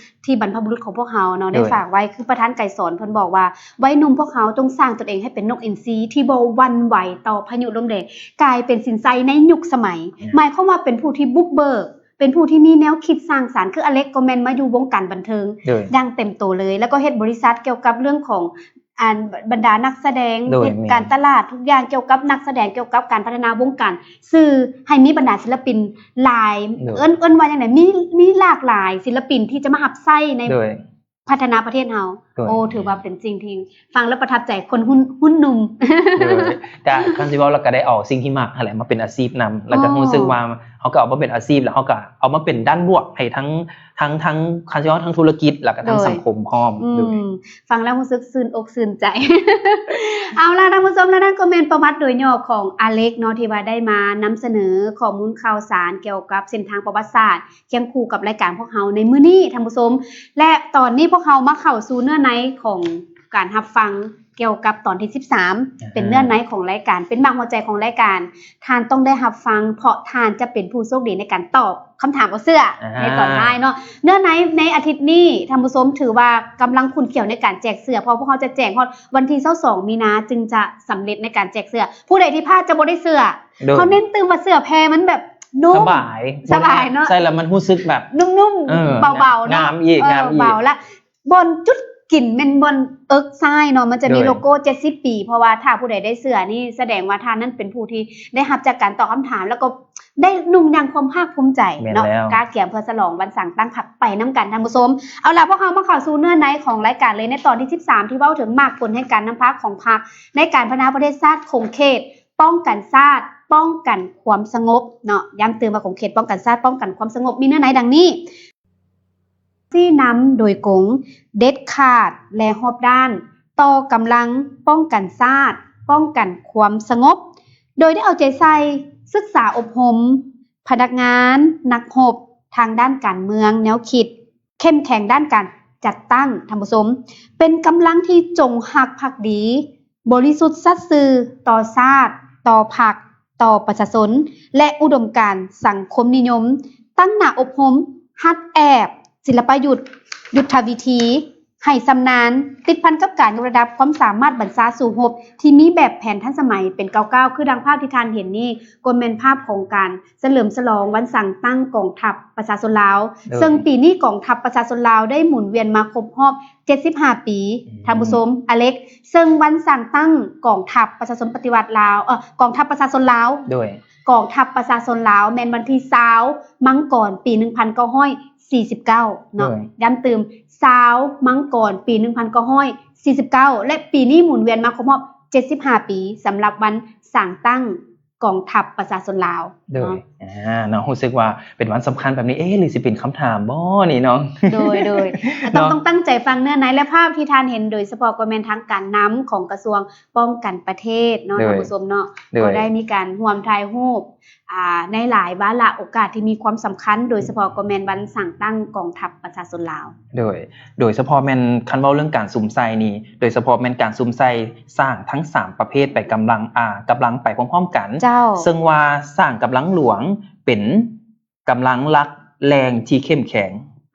ທີ່ບັນພະບຸລຸດຂອງພວກເຮົາເນາະ ໂດຍ ໄດ້ຝາກໄວ້ ຄືປະທານໄກສອນເພິ່ນບອກວ່າ ໄວໜຸ່ມພວກເຮົາຕ້ອງສ້າງຕົນເອງໃຫ້ເປັນນົກອິນຊີທີ່ບໍ່ຫວັ່ນໄຫວຕໍ່ພາຍຸລົມແດດ ກາຍເປັນສິນໄຊໃນຍຸກສະໄໝ ອືມ ໝາຍຄວາມວ່າເປັນຜູ້ທີ່ບຸກເບີກ ເປັນຜູ້ທີ່ມີແນວຄິດສ້າງສັນ ຄືອາເລັກກໍແມ່ນມາຢູ່ວົງການບັນເທີງ ໂດຍ ຢ່າງເຕັມໂຕເລີຍ ແລ້ວກໍເຮັດບໍລິສັດກ່ຽວກັບເລື່ອງຂອງ ອັນ ບັນດານັກສະແດງ ໂດຍ ເຮັດ ແມ່ນ ການຕະຫຼາດທຸກຢ່າງກ່ຽວກັບນັກສະແດງ ກ່ຽວກັບການພັດທະນາວົງການສື່ ໃຫ້ມີບັນດາສິນລະປິນຫຼາຍ ໂດຍ ເອີ້ນ ເອີ້ນວ່າຈັ່ງໃດ ມີ ມີຫຼາກຫຼາຍສິນລະປິນທີ່ຈະມາຮັບໃຊ້ໃນ ໂດຍ ພັດທະນາປະເທດເຮົາ ໂດຍ ໂອ້ ຖືວ່າເປັນສິ່ງທີ່ຟັງແລ້ວປະທັບໃຈຄົນຮຸ່ນ ຮຸ່ນໜຸ່ມ ໂດຍ ກະຄັນຊິເວົ້າແລ້ວກະໄດ້ເອົາສິ່ງທີ່ມັກຫັ້ນແຫຼະມາເປັນອາຊີບນຳ ແລ້ວກະ ອໍ ຮູ້ສຶກວ່າເຮົາກະເອົາມາເປັນອາຊີບ ແລ້ວເຮົາກະເອົາມາເປັນດ້ານບວກໃຫ້ທັງ ທັງ ທັງ ຄັນຊິເວົ້າທັງທຸລະກິດ ແລ້ວກະທັງ ໂດຍ ສັງຄົມພ້ອມ ອືມ ໂດຍ ຟັງແລ້ວຮູ້ສຶກຊື່ນອົກຊື່ນໃຈ ເອົາລະທ່ານຜູ້ຊົມ ແລະນັ້ນກໍແມ່ນປະຫວັດໂດຍຫຍໍ້ຂອງອາເລັກເນາະ ທີ່ວ່າໄດ້ມານຳສະເໜີຂໍ້ມູນຂ່າວສານກ່ຽວກັບເສັ້ນທາງປະຫວັດສາດ ຄຽງຄູ່ກັບລາຍການພວກເຮົາໃນມື້ນີ້ທ່ານຜູ້ຊົມ ແລະຕອນນີ້ພວກເຮົາມາເຂົ້າສູ່ເນື້ອໃນຂອງການຮັບຟັງກ່ຽວກັບຕອນທີສິບສາມ ອ່າ ເປັນເນື້ອໃນຂອງລາຍການ ເປັນໝາກຫົວໃຈຂອງລາຍການ ທ່ານຕ້ອງໄດ້ຮັບຟັງ ເພາະທ່ານຈະເປັນຜູ້ໂຊກດີໃນການຕອບຄຳຖາມບໍ່ເຊື່ອ ອ່າ ໃນຕອນທ້າຍເນາະ ເນື້ອໃນໃນອາທິດນີ້ທ່ານຜູ້ຊົມ ຖືວ່າກຳລັງຂຸ້ນຂ້ຽວໃນການແຈກເສື້ອ ເພາະພວກເຮົາຈະແຈກຮອດວັນທີຊາວສອງມີນາ ຈຶ່ງຈະສຳເລັດໃນການແຈກເສື້ອ ຜູ້ໃດທີ່ພາດຈະບໍ່ໄດ້ເສື້ອ ໂດຍ ເຂົາເນັ້ນຕື່ມວ່າເສື້ອແພມັນແບບນຸ້ມ ສະບາຍ ສະບາຍເນາະ ໃສ່ແລ້ວມັນຮູ້ສຶກແບບນຸ້ມໆ ເອີ ເບົາໆເນາະ ງາມອີກ ເອີ ງາມອີກ ເບົາ ແລະບ່ອນຈຸດກິນແມ່ນບ່ອນເອິກຊ້າຍເນາະ ມັນຈະມີ ໂດຍ ໂລໂກ້ເຈັດສິບປີ ເພາະວ່າຖ້າຜູ້ໃດໄດ້ເສື້ອນີ້ ສະແດງວ່າທ່ານນັ້ນເປັນຜູ້ທີ່ໄດ້ຮັບຈາກການຕອບຄຳຖາມ ແລ້ວກໍໄດ້ນຸ່ງຢ່າງຄວາມພາກພູມໃຈເນາະ ແມ່ນແລ້ວ ກະກຽມເພື່ອສະຫຼອງວັນສ້າງຕັ້ງພັກໄປນຳກັນທ່ານຜູ້ຊົມ ເອົາລະ ພວກເຮົາມາເຂົ້າສູ່ເນື້ອໃນຂອງລາຍການເລີຍ ໃນຕອນທີສິບສາມ ທີ່ເວົ້າເຖິງໝາກຜົນແຫ່ງການນຳພາຂອງພັກ ໃນການພັດທະນາປະເທດຊາດຂົງເຂດ ປ້ອງກັນຊາດ ປ້ອງກັນຄວາມສະຫງົບເນາະ ຢ້ຳຕື່ມວ່າຂົງເຂດປ້ອງກັນຊາດ ປ້ອງກັນຄວາມສະຫງົບ ມີເນື້ອໃນດັ່ງນີ້ ຊີ້ນຳໂດຍກົງ ເດັດຂາດ ແລະ ຮອບດ້ານ ຕໍ່ກຳລັງປ້ອງກັນຊາດ ປ້ອງກັນຄວາມສະຫງົບ ໂດຍໄດ້ເອົາໃຈໃສ່ສຶກສາອົບຮົມພະນັກງານນັກຮົບທາງດ້ານການເມືອງ ແນວຄິດ ເຂັ້ມແຂງດ້ານການຈັດຕັ້ງ ທ່ານຜູ້ຊົມ ເປັນກຳລັງທີ່ຈົງຮັກພັກດີ ບໍລິສຸດສັດຊື່ຕໍ່ຊາດ ຕໍ່ພັກ ຕໍ່ປະຊາຊົນ ແລະ ອຸດົມການສັງຄົມນິຍົມ, ຕັ້ງໜ້າອົບຮົມ, ຫັດແອບ, ສິລະປະຍຸດ, ຍຸດທະວິທີ ໃຫ້ຊຳນານ, ຕິດພັນກັບການຍົກລະດັບຄວາມສາມາດບັນຊາສູ້ຮົບທີ່ມີແບບແຜນທັນສະໄໝເປັນກ້າວໆ ຄືດັ່ງພາບທີ່ທ່ານເຫັນນີ້ ກໍແມ່ນພາບຂອງການ ສະເຫຼີມສະຫຼອງວັນສ້າງຕັ້ງກອງທັບປະຊາຊົນລາວ ໂດຍ ເຊິ່ງປີນີ້ກອງທັບປະຊາຊົນລາວໄດ້ໝູນວຽນມາຄົບຮອບເຈັດສິບຫ້າປີ ອືມ ທ່ານຜູ້ຊົມ ອາເລັກ ເຊິ່ງວັນສ້າງຕັ້ງກອງທັບປະຊາຊົນປະຕິວັດລາວ ເອີ ກອງທັບປະຊາຊົນລາວ ໂດຍ ກອງທັບປະຊາຊົນລາວ ແມ່ນວັນທີຊາວ ມັງກອນ ປີໜຶ່ງພັນເກົ້າຮ້ອຍສີ່ສິບເກົ້າເນາະ ໂດຍ ຢ້ຳຕື່ມ ຊາວ ມັງກອນ ປີໜຶ່ງພັນເກົ້າຮ້ອຍສີ່ສິບເກົ້າ ແລະ ປີນີ້ໝູນວຽນມາຄົບຮອບເຈັດສິບຫ້າປີ ສຳລັບວັນສ້າງຕັ້ງ ກອງທັບປະຊາຊົນລາວ ໂດຍ ເນາະ ອ່າ ເນາະ ຮູ້ສຶກວ່າເປັນວັນສຳຄັນແບບນີ້ ເອ ຫຼືຊິເປັນຄຳຖາມບໍ່ນີ້ເນາະ? ໂດຍ ໂດຍ ຕ້ອງ ເນາະ ຕ້ອງຕັ້ງໃຈຟັງເນື້ອໃນ ແລະ ພາບທີ່ທ່ານເຫັນ ໂດຍສະເພາະກໍແມ່ນທາງການນຳຂອງກະຊວງປ້ອງກັນປະເທດເນາະ ໂດຍ ທ່ານຜູ້ຊົມເນາະ ໂດຍ ກໍໄດ້ມີການຮ່ວມຖ່າຍຮູບ ອ່າ ໃນຫຼາຍວາລະໂອກາດທີ່ມີຄວາມສຳຄັນ ໂດຍສະເພາະກໍແມ່ນວັນສ້າງຕັ້ງກອງທັບປະຊາຊົນລາວ ໂດຍ ໂດຍສະເພາະແມ່ນ ຄັນເວົ້າເລື່ອງການສຸມໃສ່ນີ້ ໂດຍສະເພາະແມ່ນການສຸມໃສ່ຊ້າງທັງສາມປະເພດໄປກຳລັງ ອ່າ ກຳລັງໄປພ້ອມໆກັນ ເຈົ້າ ເຊິ່ງວ່າຊ້າງກຳລັງຫຼວງເປັນກຳລັງຫຼັກແຫຼ່ງທີ່ເຂັ້ມແຂງ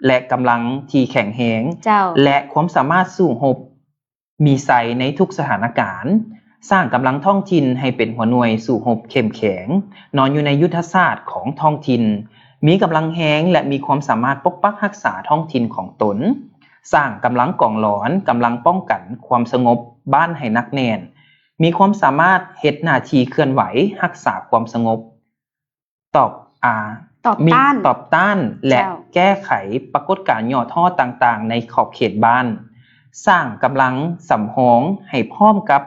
ແລະ ກຳລັງທີ່ແຂງແຮງ ເຈົ້າ ແລະ ຄວາມສາມາດສູ້ຮົບ ມີໄຊໃນທຸກສະຖານະການ, ສ້າງກຳລັງທ້ອງຖິ່ນໃຫ້ເປັນຫົວໜ່ວຍສູ້ຮົບເຂັ້ມແຂງ, ນອນຢູ່ໃນຍຸດທະສາດຂອງທ້ອງຖິ່ນ, ມີກຳລັງແຮງ ແລະ ມີຄວາມສາມາດປົກປັກຮັກສາທ້ອງຖິ່ນຂອງຕົນ, ສ້າງກຳລັງກອງຫຼອນ, ກຳລັງປ້ອງກັນຄວາມສະຫງົບບ້ານໃຫ້ໜັກແໜ້ນ, ມີຄວາມສາມາດເຮັດໜ້າທີ່ເຄື່ອນໄຫວຮັກສາຄວາມສະຫງົບ, ຕອບ ອາ ຕອບຕ້ານ ມີ ຕອບຕ້ານ ແລະ ເຈົ້າ ແກ້ໄຂປາກົດການຫຍໍ້ທໍ້ຕ່າງໆໃນຂອບເຂດບ້ານ, ສ້າງກຳລັງສຳຮອງໃຫ້ພ້ອມກັບ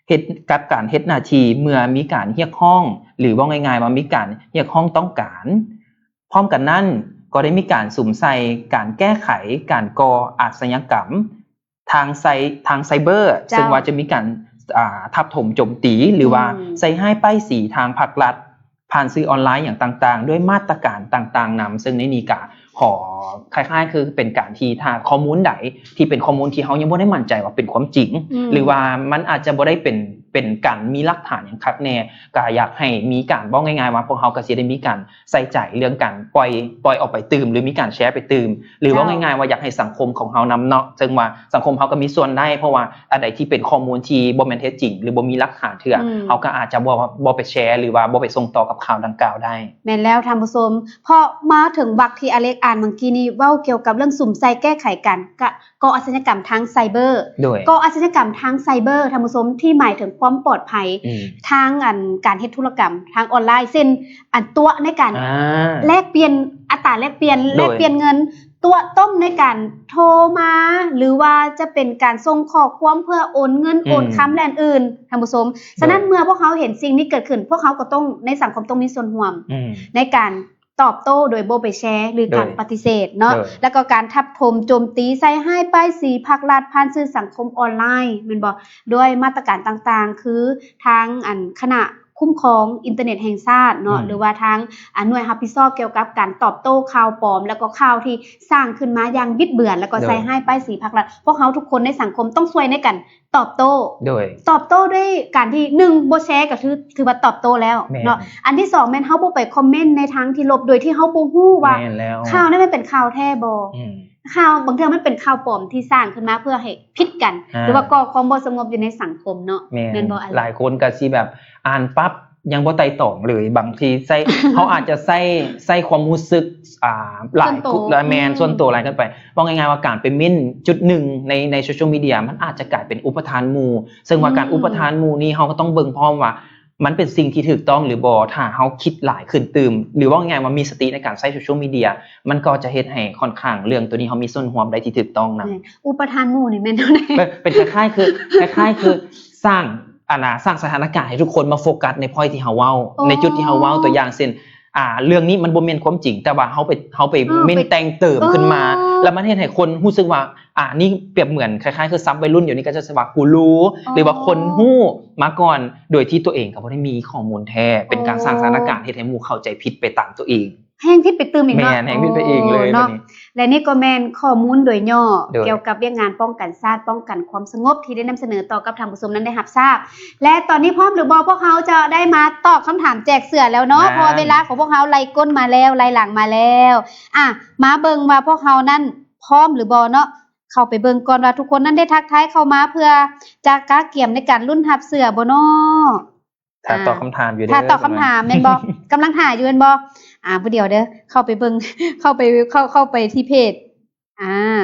ເຮັດ ກັບການເຮັດໜ້າທີ່ເມື່ອມີການຮຽກຮ້ອງ ຫຼື ເວົ້າງ່າຍໆວ່າມີການຮຽກຮ້ອງຕ້ອງການ. ພ້ອມກັນນັ້ນກໍໄດ້ມີການສຸມໃສ່ການແກ້ໄຂການກໍ່ອາຊະຍາກຳ ທາງໄຊ ທາງໄຊເບີ ເຈົ້າ ເຊິ່ງວ່າຈະມີການ ອ່າ ທັບຖົມໂຈມຕີ ຫຼືວ່າ ອືມ ໃສ່ຮ້າຍປ້າຍສີທາງພາກລັດ ຜ່ານສື່ອອນລາຍຫຍັງຕ່າງໆ ດ້ວຍມາດຕະການຕ່າງໆນຳ, ເຊິ່ງໃນນີ້ກະຂໍຄ້າຍໆຄືເປັນການທີ່ ຖ້າຂໍ້ມູນໃດທີ່ເປັນຂໍ້ມູນທີ່ເຮົາຍັງບໍ່ໄດ້ໝັ້ນໃຈວ່າເປັນຄວາມຈິງ ອືມ ຫຼືວ່າມັນອາດຈະບໍ່ໄດ້ເປັນ ເປັນການມີຫຼັກຖານຫຍັງຄັກແນ່ ກະຢາກໃຫ້ມີການ ເວົ້າງ່າຍໆວ່າ ພວກເຮົາກະຊິໄດ້ມີການ ໃສ່ໃຈເລື່ອງການປ່ອຍ ປ່ອຍອອກໄປຕື່ມ ຫຼື ມີການແຊໄປຕື່ມ ຫຼື ເຈົ້າ ເວົ້າງ່າຍໆວ່າຢາກໃຫ້ສັງຄົມຂອງເຮົານຳເນາະ, ເຊິ່ງວ່າສັງຄົມເຮົາກໍມີສ່ວນໄດ້ ເພາະວ່າອັນໃດທີ່ເປັນຂໍ້ມູນທີ່ບໍ່ແມ່ນເທັດຈິງ ຫຼື ບໍ່ມີຫຼັກຖານເທື່ອ ອືມ ເຮົາກໍອາດຈະບໍ່ ບໍ່ໄປແຊ ຫຼືວ່າບໍ່ໄປສົ່ງຕໍ່ກັບຂ່າວດັ່ງກ່າວໄດ້. ແມ່ນແລ້ວທ່ານຜູ້ຊົມ, ເພາະມາເຖິງວັກທີ່ອາເລັກອ່ານເມື່ອກີ້ນີ້ ເວົ້າກ່ຽວກັບເລື່ອງສຸມໃສ່ແກ້ໄຂການກະ ກໍ່ອາຊະຍາກຳທາງໄຊເບີ ໂດຍ ກໍ່ອາຊະຍາກຳທາງໄຊເບີ ທ່ານຜູ້ຊົມ ທີ່ໝາຍເຖິງຄວາມປອດໄພ ອືມ ທາງອັນການເຮັດທຸລະກຳທາງອອນລາຍ ເຊັ່ນ ອັນຕົວະໃນການ ອ່າ ແລກປ່ຽນ ອັດຕາແລກປ່ຽນ ໂດຍ ແລກປ່ຽນເງິນ, ຕົວະຕົ້ມໃນການໂທມາ ຫຼືວ່າຈະເປັນການສົ່ງຂໍ້ຄວາມເພື່ອໂອນເງິນ ອືມ ໂອນຄຳ ແລະ ອື່ນໆ ທ່ານຜູ້ຊົມ. ສະນັ້ນ ໂດຍ ເມື່ອພວກເຮົາເຫັນສິ່ງນີ້ເກີດຂຶ້ນ ພວກເຮົາກໍຕ້ອງ ໃນສັງຄົມຕ້ອງມີສ່ວນຮ່ວມ ອືມ ໃນການ ຕອບໂຕ້ໂດຍບໍ່ໄປແຊ ຫຼື ໂດຍ ການປະຕິເສດເນາະ ໂດຍ ແລ້ວກໍການທັບຖົມໂຈມຕີໃສ່ຮ້າຍປ້າຍສີພັກລັດຜ່ານສື່ສັງຄົມອອນລາຍ ແມ່ນບໍ່? ດ້ວຍມາດຕະການຕ່າງໆ ຄືທາງອັນຄະນະຄຸ້ມຄອງອິນເຕີເນັດແຫ່ງຊາດເນາະ ອືມ ຫຼືວ່າທາງ ອາ ໜ່ວຍຮັບຜິດຊອບກ່ຽວກັບການຕອບໂຕ້ຂ່າວປອມ ແລ້ວກໍຂ່າວທີ່ສ້າງຂຶ້ນມາຢ່າງບິດເບືອນ ແລ້ວກໍ ໂດຍ ໃສ່ຮ້າຍປ້າຍສີພັກລັດ ພວກເຮົາທຸກຄົນໃນສັງຄົມຕ້ອງຊ່ວຍໃນການ ຕອບໂຕ້ ໂດຍ ຕອບໂຕ້ດ້ວຍການທີ່ ໜຶ່ງ ບໍ່ແຊກໍຖື ຖືວ່າຕອບໂຕ້ແລ້ວ ແມ່ນ ເນາະ. ອັນທີສອງ ແມ່ນເຮົາບໍ່ໄປຄອມເມັນໃນທາງທີ່ລົບ ໂດຍທີ່ເຮົາບໍ່ຮູ້ວ່າ ແມ່ນແລ້ວ ຂ່າວນັ້ນມັນເປັນຂ່າວແທ້ບໍ່ ອືມ ຂ່າວ ບາງເທື່ອມັນເປັນຂ່າວປອມທີ່ສ້າງຂຶ້ນມາເພື່ອໃຫ້ຜິດກັນ ອ່າ ຫຼືວ່າກໍ່ຄວາມບໍ່ສະຫງົບຢູ່ໃນສັງຄົມເນາະ ແມ່ນ ແມ່ນບໍ່? ຫຼາຍຄົນກໍຊິແບບອ່ານປັບ ຍັງບໍ່ໄຕ່ຕອງເລີຍ ບາງທີໃຊ້ ເຮົາອາດຈະໃຊ້ ໃຊ້ຄວາມຮູ້ສຶກ ອ່າ ຫຼາຍ ສ່ວນໂຕ ແມ່ນ ອືມ ສ່ວນໂຕຫຼາຍເກີນໄປ. ເວົ້າງ່າຍໆວ່າການໄປເມັນຈຸດໜຶ່ງໃນ ໃນໂຊຊຽວມີເດຍ ມັນອາດຈະກາຍເປັນອຸປະທານໝູ່ ເຊິ່ງວ່າການ ອືມ ອຸປະທານໝູ່ນີ້ ເຮົາກໍຕ້ອງເບິ່ງພ້ອມວ່າມັນເປັນສິ່ງທີ່ຖືກຕ້ອງຫຼືບໍ່. ຖ້າເຮົາຄິດຫຼາຍຂຶ້ນຕື່ມ ຫຼືເວົ້າງ່າຍໆວ່າມີສະຕິໃນການໃຊ້ໂຊຊຽວມີເດຍ ມັນກໍຈະເຮັດໃຫ້ຂ້ອນຂ້າງເລື່ອງໂຕນີ້ເຮົາມີສ່ວນຮ່ວມໄດ້ທີ່ຖືກຕ້ອງນຳ. ແມ່ນ ອຸປະທານໝູ່ນີ້ແມ່ນແນວໃດ? ເປັນ ເປັນຄ້າຍໆຄື ຄ້າຍໆຄືສ້າງ ອັນນ່າ ສ້າງສະຖານະການໃຫ້ທຸກຄົນມາໂຟກັສໃນພອຍທີ່ເຮົາເວົ້າ ອໍ ໃນຈຸດທີ່ເຮົາເວົ້າ ຕົວຢ່າງເຊັ່ນ ອ່າ ເລື່ອງນີ້ມັນບໍ່ແມ່ນຄວາມຈິງ ແຕ່ວ່າເຮົາໄປ ເຮົາໄປ ເອີ ເມັນແຕ່ງເຕີມຂຶ້ນມາ ອໍ ແລ້ວມັນເຮັດໃຫ້ຄົນຮູ້ສຶກວ່າ ອ່າ ນີ້ປຽບເໝືອນຄ້າຍໆຄືສັບໄວລຸ້ນດຽວນີ້ກໍຈະວ່າ ກູຣູ ອໍ ຫຼືວ່າຄົນຮູ້ມາກ່ອນ ໂດຍທີ່ຕົວເອງກໍບໍ່ໄດ້ມີຂໍ້ມູນແທ້ ເປັນການ ອໍ ສ້າງສະຖານະການເຮັດໃຫ້ໝູ່ເຂົ້າໃຈຜິດໄປຕາມຕົວເອງ. ແຮງຜິດໄປຕື່ມອີກເນາະ ແມ່ນ ແຮງຜິດໄປອີກເລີຍ ໂອ້ ເນາະ ບັດນີ້ ແລະນີ້ກໍແມ່ນຂໍ້ມູນໂດຍຫຍໍ້ ໂດຍ ກ່ຽວກັບວຽກງານປ້ອງກັນຊາດ ປ້ອງກັນຄວາມສະຫງົບ ທີ່ໄດ້ນຳສະເໜີຕໍ່ກັບທ່ານຜູ້ຊົມນັ້ນໄດ້ຮັບຊາບ ແລະຕອນນີ້ພ້ອມຫຼືບໍ່? ພວກເຮົາຈະໄດ້ມາຕອບຄຳຖາມແຈກເສື້ອແລ້ວເນາະ ແມ່ນ ເພາະວ່າເວລາຂອງພວກເຮົາໄລ່ກົ້ນມາແລ້ວ ໄລ່ຫຼັງມາແລ້ວ. ອ່ະ ມາເບິ່ງວ່າພວກເຮົານັ້ນພ້ອມຫຼືບໍ່ເນາະ ເຂົ້າໄປເບິ່ງກ່ອນວ່າທຸກຄົນນັ້ນໄດ້ທັກທາຍເຂົ້າມາເພື່ອຈະກະກຽມໃນການລຸ້ນຮັບເສື້ອບໍ່ເນາະ. ຖ້າຕອບຄຳຖາມຢູ່ເດີ ຖ້າຕອບຄຳຖາມແມ່ນບໍ່? ກຳລັງຖ້າຢູ່ແມ່ນບໍ່? ອ່າ ບໍ່ດຽວເດີ ເຂົ້າໄປເບິ່ງ ເຂົ້າໄປ ເຂົ້າ ເຂົ້າໄປທີ່ເພຈ ອ່າ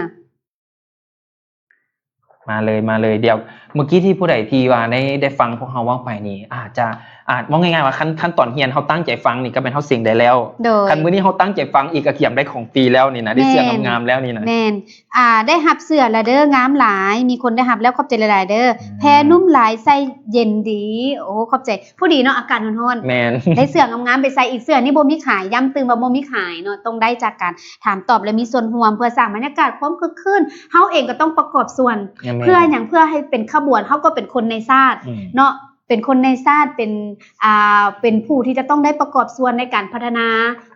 ມາເລີຍ ມາເລີຍ. ດຽວ ເມື່ອກີ້ທີ່ຜູ້ໃດທີ່ວ່າໄດ້ ໄດ້ຟັງພວກເຮົາເວົ້າໄປນີ້ ອາດຈະ ອາດ ເວົ້າງ່າຍໆວ່າ ຂັ້ນ ຂັ້ນຕອນຮຽນເຮົາຕັ້ງໃຈຟັງນີ້ ກໍແມ່ນເຮົາເສັງໄດ້ແລ້ວ. ໂດຍ ຄັນມື້ນີ້ເຮົາຕັ້ງໃຈຟັງອີກ ກໍກຽມໄດ້ຂອງຟຣີແລ້ວນີ້ນະ ໄດ້ເສື້ອງາມໆແລ້ວນີ້ນະ. ແມ່ນ ອ່າ ໄດ້ຮັບເສື້ອແລ້ວເດີ ງາມຫຼາຍ ມີຄົນໄດ້ຮັບແລ້ວ ຂອບໃຈຫຼາຍໆເດີ. ອືມ ແພນຸ່ມຫຼາຍ ໃສ່ເຢັນດີ. ໂອ້ ຂອບໃຈ ພໍດີເນາະ ອາກາດຮ້ອນໆ ແມ່ນ ໄດ້ເສື້ອງາມໆໄປໃສ່ອີກ. ເສື້ອນີ້ບໍ່ມີຂາຍ ຢ້ຳຕື່ມວ່າບໍ່ມີຂາຍເນາະ ຕ້ອງໄດ້ຈາກການຖາມຕອບ ແລະ ມີສ່ວນຮ່ວມ ເພື່ອສ້າງບັນຍາກາດຄວາມຄຶກຄື້ນ. ເຮົາເອງກໍຕ້ອງປະກອບສ່ວນ ແມ່ນ ເພື່ອຫຍັງ? ເພື່ອໃຫ້ເປັນຂະບວນ ເຮົາກໍເປັນຄົນໃນຊາດ ອືມ ເນາະ ເປັນຄົນໃນຊາດ ເປັນ ອ່າ ເປັນຜູ້ທີ່ຈະຕ້ອງໄດ້ປະກອບສ່ວນໃນການພັດທະນາ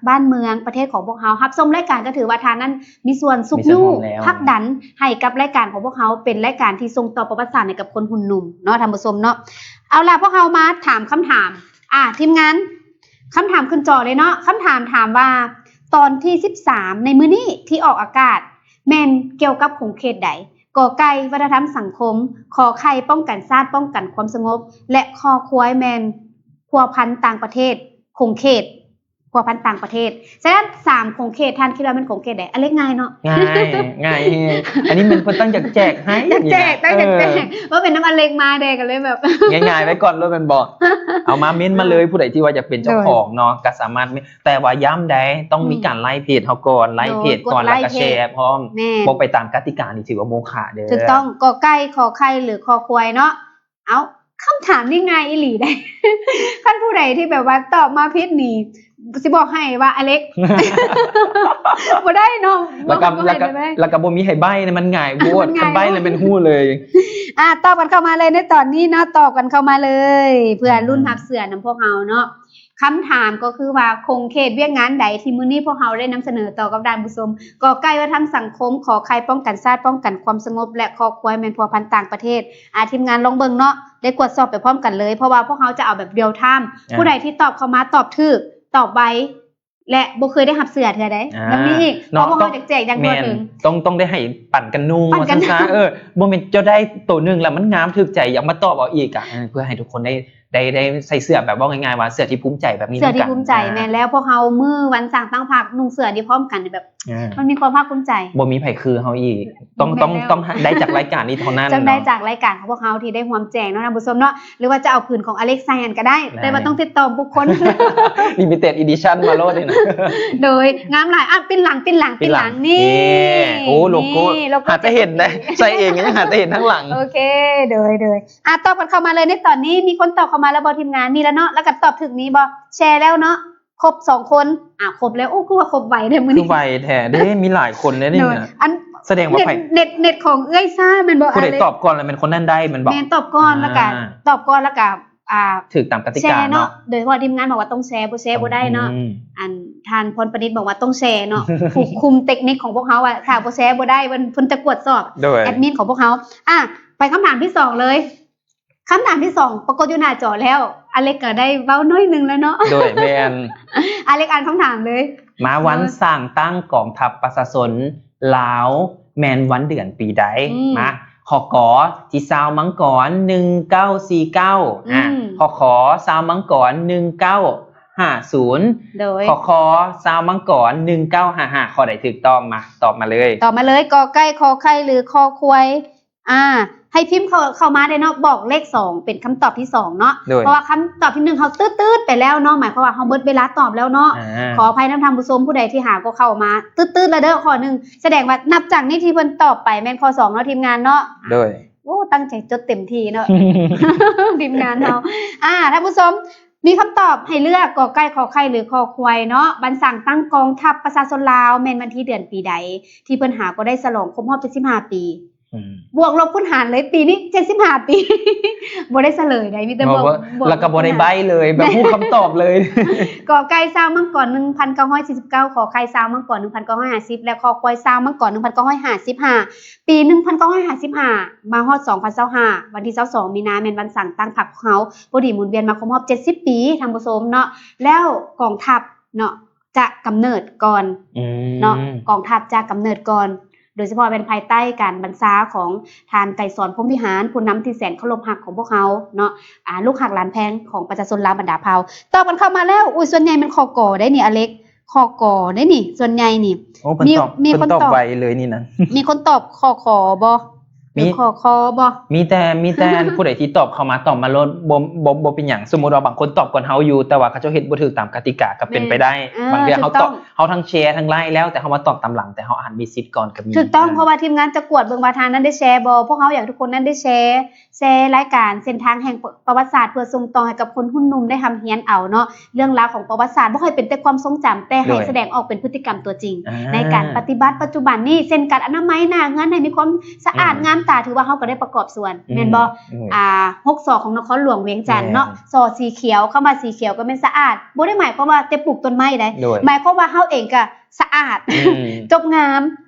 ບ້ານເມືອງປະເທດຂອງພວກເຮົາ. ຮັບຊົມລາຍການກໍຖືວ່າທ່ານນັ້ນມີສ່ວນຊຸກຍູ້ ມີສ່ວນຮ່ວມແລ້ວ ຜັກດັນໃຫ້ກັບລາຍການຂອງພວກເຮົາ ເປັນລາຍການທີ່ສົ່ງຕໍ່ປະຫວັດສາດໃຫ້ກັບຄົນຮຸ່ນໜຸ່ມເນາະ ທ່ານຜູ້ຊົມເນາະ. ເອົາລະ ພວກເຮົາມາຖາມຄຳຖາມ ອ່າ ທີມງານ ຄຳຖາມຂຶ້ນຈໍເລີຍເນາະ. ຄຳຖາມຖາມວ່າ ຕອນທີສິບສາມໃນມື້ນີ້ທີ່ອອກອາກາດ ແມ່ນກ່ຽວກັບຂົງເຂດໃດ? ກ ໄກ່ ວັດທະນະທຳສັງຄົມ, ຂ ໄຂ່ ປ້ອງກັນຊາດ ປ້ອງກັນຄວາມສະຫງົບ ແລະ ຄ ຄວາຍ ແມ່ນພົວພັນຕ່າງປະເທດ, ຂົງເຂດ ພົວພັນຕ່າງປະເທດ. ສະນັ້ນ ສາມຂົງເຂດ ທ່ານຄິດວ່າແມ່ນຂົງເຂດໃດ? ອັນເລັກງ່າຍເນາະ. ງ່າຍ, ງ່າຍແຮງ. ອັນນີ້ແມ່ນເພິ່ນຕັ້ງຢາກແຈກໃຫ້ ຢາກແຈກ, ຕັ້ງຢາກແຈກ. ເອີ ວ່າເປັນນຳອັນເລັກມາແດ່ ກໍເລີຍແບບ ງ່າຍໆໄວ້ກ່ອນໂລດແມ່ນບໍ່? ເອົາມາເມັ້ນມາເລີຍ. ເອີ ຜູ້ໃດທີ່ວ່າຢາກເປັນເຈົ້າຂອງເນາະ ໂດຍ ກໍສາມາດເມັ້ນ, ແຕ່ວ່າຢ້ຳໃດ ຕ້ອງມີ ອືມ ການໄລເພຈເຮົາກ່ອນ, ໄລເພຈກ່ອນ ໂດຍ ແລ້ວກໍແຊພ້ອມ. ແມ່ນ. ບໍ່ໄປຕາມກະຕິການີ້ຖືວ່າໂມຄະເດີ້. ຖືກຕ້ອງ, ກ ໄກ່ ຂ ໄຂ່ ຫຼື ຄ ຄວາຍເນາະ. ເອົ້າ, ຄຳຖາມນີ້ງ່າຍອີ່ຫຼີໃດ໋. ຄັນຜູ້ໃດທີ່ແບບວ່າຕອບມາຜິດນີ້ ຊິບອກໃຫ້ວ່າອາເລັກ ບໍ່ໄດ້ເນາະ. ແລ້ວກໍ ບໍ່ ບໍ່ໃຫ້ ແລ້ວກໍ ແລ້ວກໍບໍ່ມີໃຫ້ໃບ້ນະ, ມັນງ່າຍໂພດ. ມັນງ່າຍ ຄັນໃບ້ແລ້ວແມ່ນຮູ້ເລີຍ. ອ່າ ຕອບກັນເຂົ້າມາເລີຍໃນຕອນນີ້ເນາະ, ຕອບກັນເຂົ້າມາເລີຍ ເພື່ອ ອ່າ ລຸ້ນຮັບເສື້ອນຳພວກເຮົາເນາະ. ຄຳຖາມກໍຄືວ່າ ຂົງເຂດວຽກງານໃດທີ່ມື້ນີ້ພວກເຮົາໄດ້ນຳສະເໜີຕໍ່ກັບທ່ານຜູ້ຊົມ? ກ ໄກ່ ວັດທະນະທຳສັງຄົມ, ຂ ໄຂ່ ປ້ອງກັນຊາດ ປ້ອງກັນຄວາມສະຫງົບ ແລະ ຄ ຄວາຍ ແມ່ນພົວພັນຕ່າງປະເທດ. ອາ ທີມງານລອງເບິ່ງເນາະ, ໄດ້ກວດສອບໄປພ້ອມກັນເລີຍ ເພາະວ່າພວກເຮົາຈະເອົາແບບ real time ອ່າ ຜູ້ໃດທີ່ຕອບເຂົ້າມາຕອບຖືກ ຕອບໄວ ແລະ ບໍ່ເຄີຍໄດ້ຮັບເສື້ອແບບນີ້ອີກ ອ່າ ເນາະ. ເພາະພວກເຮົາ ຕ້ອງ ແຈກຢ່າງທົ່ວເຖິງ. ແມ່ນ ຕ້ອງ ຕ້ອງໄດ້ໃຫ້ປັນກັນນຸ່ງ ປັນກັນນຸ່ງ ວ່າຊັ້ນຊະ. ເອີ ບໍ່ແມ່ນເຈົ້າໄດ້ໂຕໜຶ່ງແລ້ວມັນງາມຖືກໃຈ ຢາກມາຕອບເອົາອີກອະ. ເອີ ເພື່ອໃຫ້ທຸກຄົນໄດ້ ໄດ້ ໄດ້ໃສ່ເສື້ອແບບ ເວົ້າງ່າຍໆວ່າເສື້ອທີ່ພູມໃຈແບບນີ້ ເສື້ອທີ່ພູມໃຈ. ນຳກັນ ແມ່ນແລ້ວ. ພວກເຮົາມື້ວັນສ້າງຕັ້ງພັກນຸ່ງເສື້ອນີ້ພ້ອມກັນແບບ ອ່າ ມັນມີຄວາມພາກພູມໃຈ. ບໍ່ມີໃຜຄືເຮົາອີກ. ຕ້ອງ ແມ່ນແລ້ວ ຕ້ອງ ຕ້ອງໄດ້ຈາກລາຍການນີ້ເທົ່ານັ້ນ. ຕ້ອງໄດ້ ເນາະ ຈາກລາຍການຂອງພວກເຮົາທີ່ໄດ້ຮ່ວມແຈກເນາະ ທ່ານຜູ້ຊົມເນາະ. ຫຼືວ່າຈະເອົາຜືນຂອງອາເລັກໃສ່ຫັ້ນກໍໄດ້ ໄດ້ ແຕ່ວ່າຕ້ອງຕິດຕໍ່ບຸກຄົນ limited edition ມາໂລດນີ້ນະ. ໂດຍ ງາມຫຼາຍ. ອ່ະ ປິ່ນຫຼັງ ປິ່ນຫຼັງ ປິ່ນຫຼັງ ປິ່ນຫຼັງ ນີ້ ນີ້ ໂອ້ ໂລໂກ້ ນີ້ໂລໂກ້ ຫາແຕ່ເຫັນໄດ໋ ໃສ່ເອງກໍຍັງຫາແຕ່ເຫັນທາງຫຼັງ. ໂອເຄ ໂດຍ ໂດຍ. ອ່າ ຕອບກັນເຂົ້າມາເລີຍໃນຕອນນີ້. ມີຄົນຕອບເຂົ້າມາແລ້ວບໍ່ທີມງານ? ມີແລ້ວເນາະ ແລ້ວກໍຕອບຖືກນີ້ບໍ່? ແຊແລ້ວເນາະ ຄົບສອງຄົນ. ອ່າ ຄົບແລ້ວ. ໂອ້ ຄືວ່າຄົບໄວແທ້ມື້ນີ້ ຄືໄວແທ້ເດ້. ມີຫຼາຍຄົນເດ້ນີ້. ໂດຍ ນະ ອັນ ສະແດງວ່າໃຜ ເນັດ ເນັດ ເນັດຂອງເອື້ອຍຊ້າແມ່ນບໍ່? ຜູ້ໃດຕອບກ່ອນແລ້ວແມ່ນຄົນນັ້ນໄດ້ແມ່ນບໍ່? ແມ່ນ ຕອບກ່ອນ ອ່າ ແລ້ວກໍ ຕອບກ່ອນແລ້ວກໍ ອ່າ ຖືກຕາມກະຕິກາເນາະ ແຊເນາະ. ໂດຍສະເພາະທີມງານບອກວ່າຕ້ອງແຊ ບໍ່ແຊບໍ່ໄດ້ເນາະ. ອືມ ອັນທ່ານພອນປະດິດບອກວ່າຕ້ອງແຊເນາະ ຜູ້ຄຸມເຕັກນິກຂອງພວກເຮົາວ່າ ຖ້າບໍ່ແຊບໍ່ໄດ້ ເພິ່ນ ເພິ່ນຈະກວດສອບ. ໂດຍ ແອດມິນຂອງພວກເຮົາ. ອ່າ ໄປຄຳຖາມທີສອງເລີຍ. ຄຳຖາມທີສອງປາກົດຢູ່ໜ້າຈໍແລ້ວ ອາເລັກກໍໄດ້ເວົ້າໜ້ອຍໜຶ່ງແລ້ວເນາະ. ໂດຍ ແມ່ນ. ອາເລັກອ່ານຄຳຖາມເລີຍ. ມາ ວັນ ອືມ ສ້າງຕັ້ງກອງທັບປະຊາຊົນລາວແມ່ນວັນເດືອນປີໃດ? ອືມ ມາ ຄ ກ ທີຊາວມັງກອນ ໜຶ່ງເກົ້າສີ່ເກົ້າ ອືມ ອ່າ ຄ ຂ ຊາວມັງກອນ ໜຶ່ງເກົ້າຫ້າສູນ ໂດຍ ຄ ຄ ຊາວມັງກອນ ໜຶ່ງເກົ້າຫ້າຫ້າ ຂໍ້ໃດຖືກຕ້ອງ? ມາ ຕອບມາເລີຍ ຕອບມາເລີຍ ກ ໄກ່ ຂ ໄຂ່ ຫຼື ຄ ຄວາຍ. ອ່າ ໃຫ້ພິມເຂົ້າ ເຂົ້າມາໄດ້ເນາະ ບອກເລກສອງເປັນຄຳຕອບທີສອງເນາະ ໂດຍ ເພາະວ່າຄຳຕອບທີໜຶ່ງເຮົາຕື້ດໆໄປແລ້ວເນາະ ໝາຍຄວາມວ່າເຮົາເບິດເວລາຕອບແລ້ວເນາະ ອ່າ ຂໍອະໄພນຳທ່ານຜູ້ຊົມ ຜູ້ໃດທີ່ຫາກໍເຂົ້າມາ ຕື້ດໆແລ້ວເດີ້ ຂໍ້ໜຶ່ງ ສະແດງວ່ານັບຈາກນີ້ທີ່ເພິ່ນຕອບໄປແມ່ນຂໍ້ສອງເນາະ ທີມງານເນາະ ໂດຍ ໂອ້ ຕັ້ງໃຈຈົດເຕັມທີ່ເນາະ ທີມງານເຮົາ ອ່າ ທ່ານຜູ້ຊົມ ມີຄຳຕອບໃຫ້ເລືອກ ກ ໄກ່ ຂ ໄຂ່ ຫຼື ຄ ຄວາຍເນາະ ວັນສ້າງຕັ້ງກອງທັບປະຊາຊົນລາວ ແມ່ນວັນທີເດືອນປີໃດ ທີ່ເພິ່ນຫາກໍໄດ້ສະຫຼອງຄົບຮອບເຈັດສິບຫ້າປີ? ອືມ ບວກລົບຄູນຫານເລີຍ ປີນີ້ເຈັດສິບຫ້າປີ ບໍ່ໄດ້ສະເຫຼີຍໃດ ມີແຕ່ບວກ ແລ້ວກໍບໍ່ໄດ້ໃບ້ເລີຍ ແບບຮູ້ຄຳຕອບເລີຍ ກ ໄກ່ ຊາວມັງກອນ ໜຶ່ງພັນເກົ້າຮ້ອຍສີ່ສິບເກົ້າ ຂ ໄຂ່ ຊາວມັງກອນ ໜຶ່ງພັນເກົ້າຮ້ອຍຫ້າສິບ ແລະ ຄ ຄວາຍ ຊາວມັງກອນ ໜຶ່ງພັນເກົ້າຮ້ອຍຫ້າສິບຫ້າ ປີ ໜຶ່ງພັນເກົ້າຮ້ອຍຫ້າສິບຫ້າ ມາຮອດ ສອງພັນຊາວຫ້າ ວັນທີຊາວສອງ ມີນາ ແມ່ນວັນສ້າງຕັ້ງພັກຂອງເຮົາ ພໍດີໝູນວຽນມາຄົບຮອບເຈັດສິບປີ ທ່ານຜູ້ຊົມເນາະ ແລ້ວກອງທັບເນາະ ຈະກຳເນີດກ່ອນ ອືມ ເນາະ ກອງທັບຈະກຳເນີດກ່ອນ ໂດຍສະເພາະແມ່ນພາຍໃຕ້ການບັນຊາຂອງທ່ານ ໄກສອນ ພົມວິຫານ ຜູ້ນຳທີ່ແສນເຄົາລົບຮັກຂອງພວກເຮົາເນາະ ອ່າ ລູກຮັກຫຼານແພງຂອງປະຊາຊົນລາວບັນດາເຜົ່າ. ຕອບກັນເຂົ້າມາແລ້ວ ອຸ້ຍ ສ່ວນໃຫຍ່ແມ່ນ ຄ ກ ເດ້ນີ້ ອາເລັກ ຄ ກ ເດ້ນີ້ ສ່ວນໃຫຍ່ນີ້ ໂອ້ ເພິ່ນ ມີ ຕອບ ມີຄົນຕອບ ເພິ່ນຕອບໄວເລີຍນີ້ນະ ມີຄົນຕອບ ຄ ຂ ບໍ່? ມີ ຫຼື ຄ ຄ ບໍ່? ມີແຕ່ ມີແຕ່ ຜູ້ໃດທີ່ຕອບເຂົ້າມາ ຕອບມາໂລດ ບໍ່ ບໍ່ ບໍ່ເປັນຫຍັງ. ສົມມຸດວ່າບາງຄົນຕອບກ່ອນເຮົາຢູ່ ແຕ່ວ່າເຂົາເຈົ້າເຮັດບໍ່ຖືກຕາມກະຕິກາກໍເປັນໄປໄດ້. ແມ່ນ ເອີ ບາງເທື່ອເຮົາຕອບ ຖືກຕ້ອງ ເຮົາທັງແຊທັງໄລແລ້ວ ແຕ່ເຮົາມາຕອບຕາມຫຼັງ ແຕ່ເຮົາອາດມີສິດກ່ອນກໍມີ. ຖືກຕ້ອງ ເອີ ເພາະວ່າທີມງານຈະກວດເບິ່ງວ່າທ່ານນັ້ນໄດ້ແຊບໍ່. ພວກເຮົາຢາກໃຫ້ທຸກຄົນນັ້ນໄດ້ແຊ ແຊລາຍການເສັ້ນທາງແຫ່ງປະ ປະຫວັດສາດ ເພື່ອສົ່ງຕໍ່ໃຫ້ກັບຄົນຮຸ່ນໜຸ່ມໄດ້ຮ່ຳຮຽນເອົາເນາະ ເລື່ອງລາວຂອງປະຫວັດສາດ ບໍ່ໃຫ້ເປັນແຕ່ຄວາມຊົງຈຳ ແຕ່ໃຫ້ ໂດຍ ສະແດງອອກເປັນພຶດຕິກຳຕົວຈິງ ອ່າ ໃນການປະຕິບັດປັດຈຸບັນນີ້ ເຊັ່ນ ການອະນາໄມໜ້າເຮືອນໃຫ້ມີຄວາມສະອາດ ອືມ ງາມຕາ ຖືວ່າເຮົາກໍໄດ້ປະກອບສ່ວນ ອືມ ແມ່ນບໍ່? ອືມ ອ່າ ຫົກ ສ ຂອງນະຄອນຫຼວງວຽງຈັນເນາະ ແມ່ນ ສ ສີຂຽວ ຄຳວ່າສີຂຽວກໍແມ່ນສະອາດ ບໍ່ໄດ້ໝາຍຄວາມວ່າແຕ່ປູກຕົ້ນໄມ້ໃດ ໂດຍ ໝາຍຄວາມວ່າເຮົາເອງກໍ ສະອາດ ອືມ ຈົບງາມ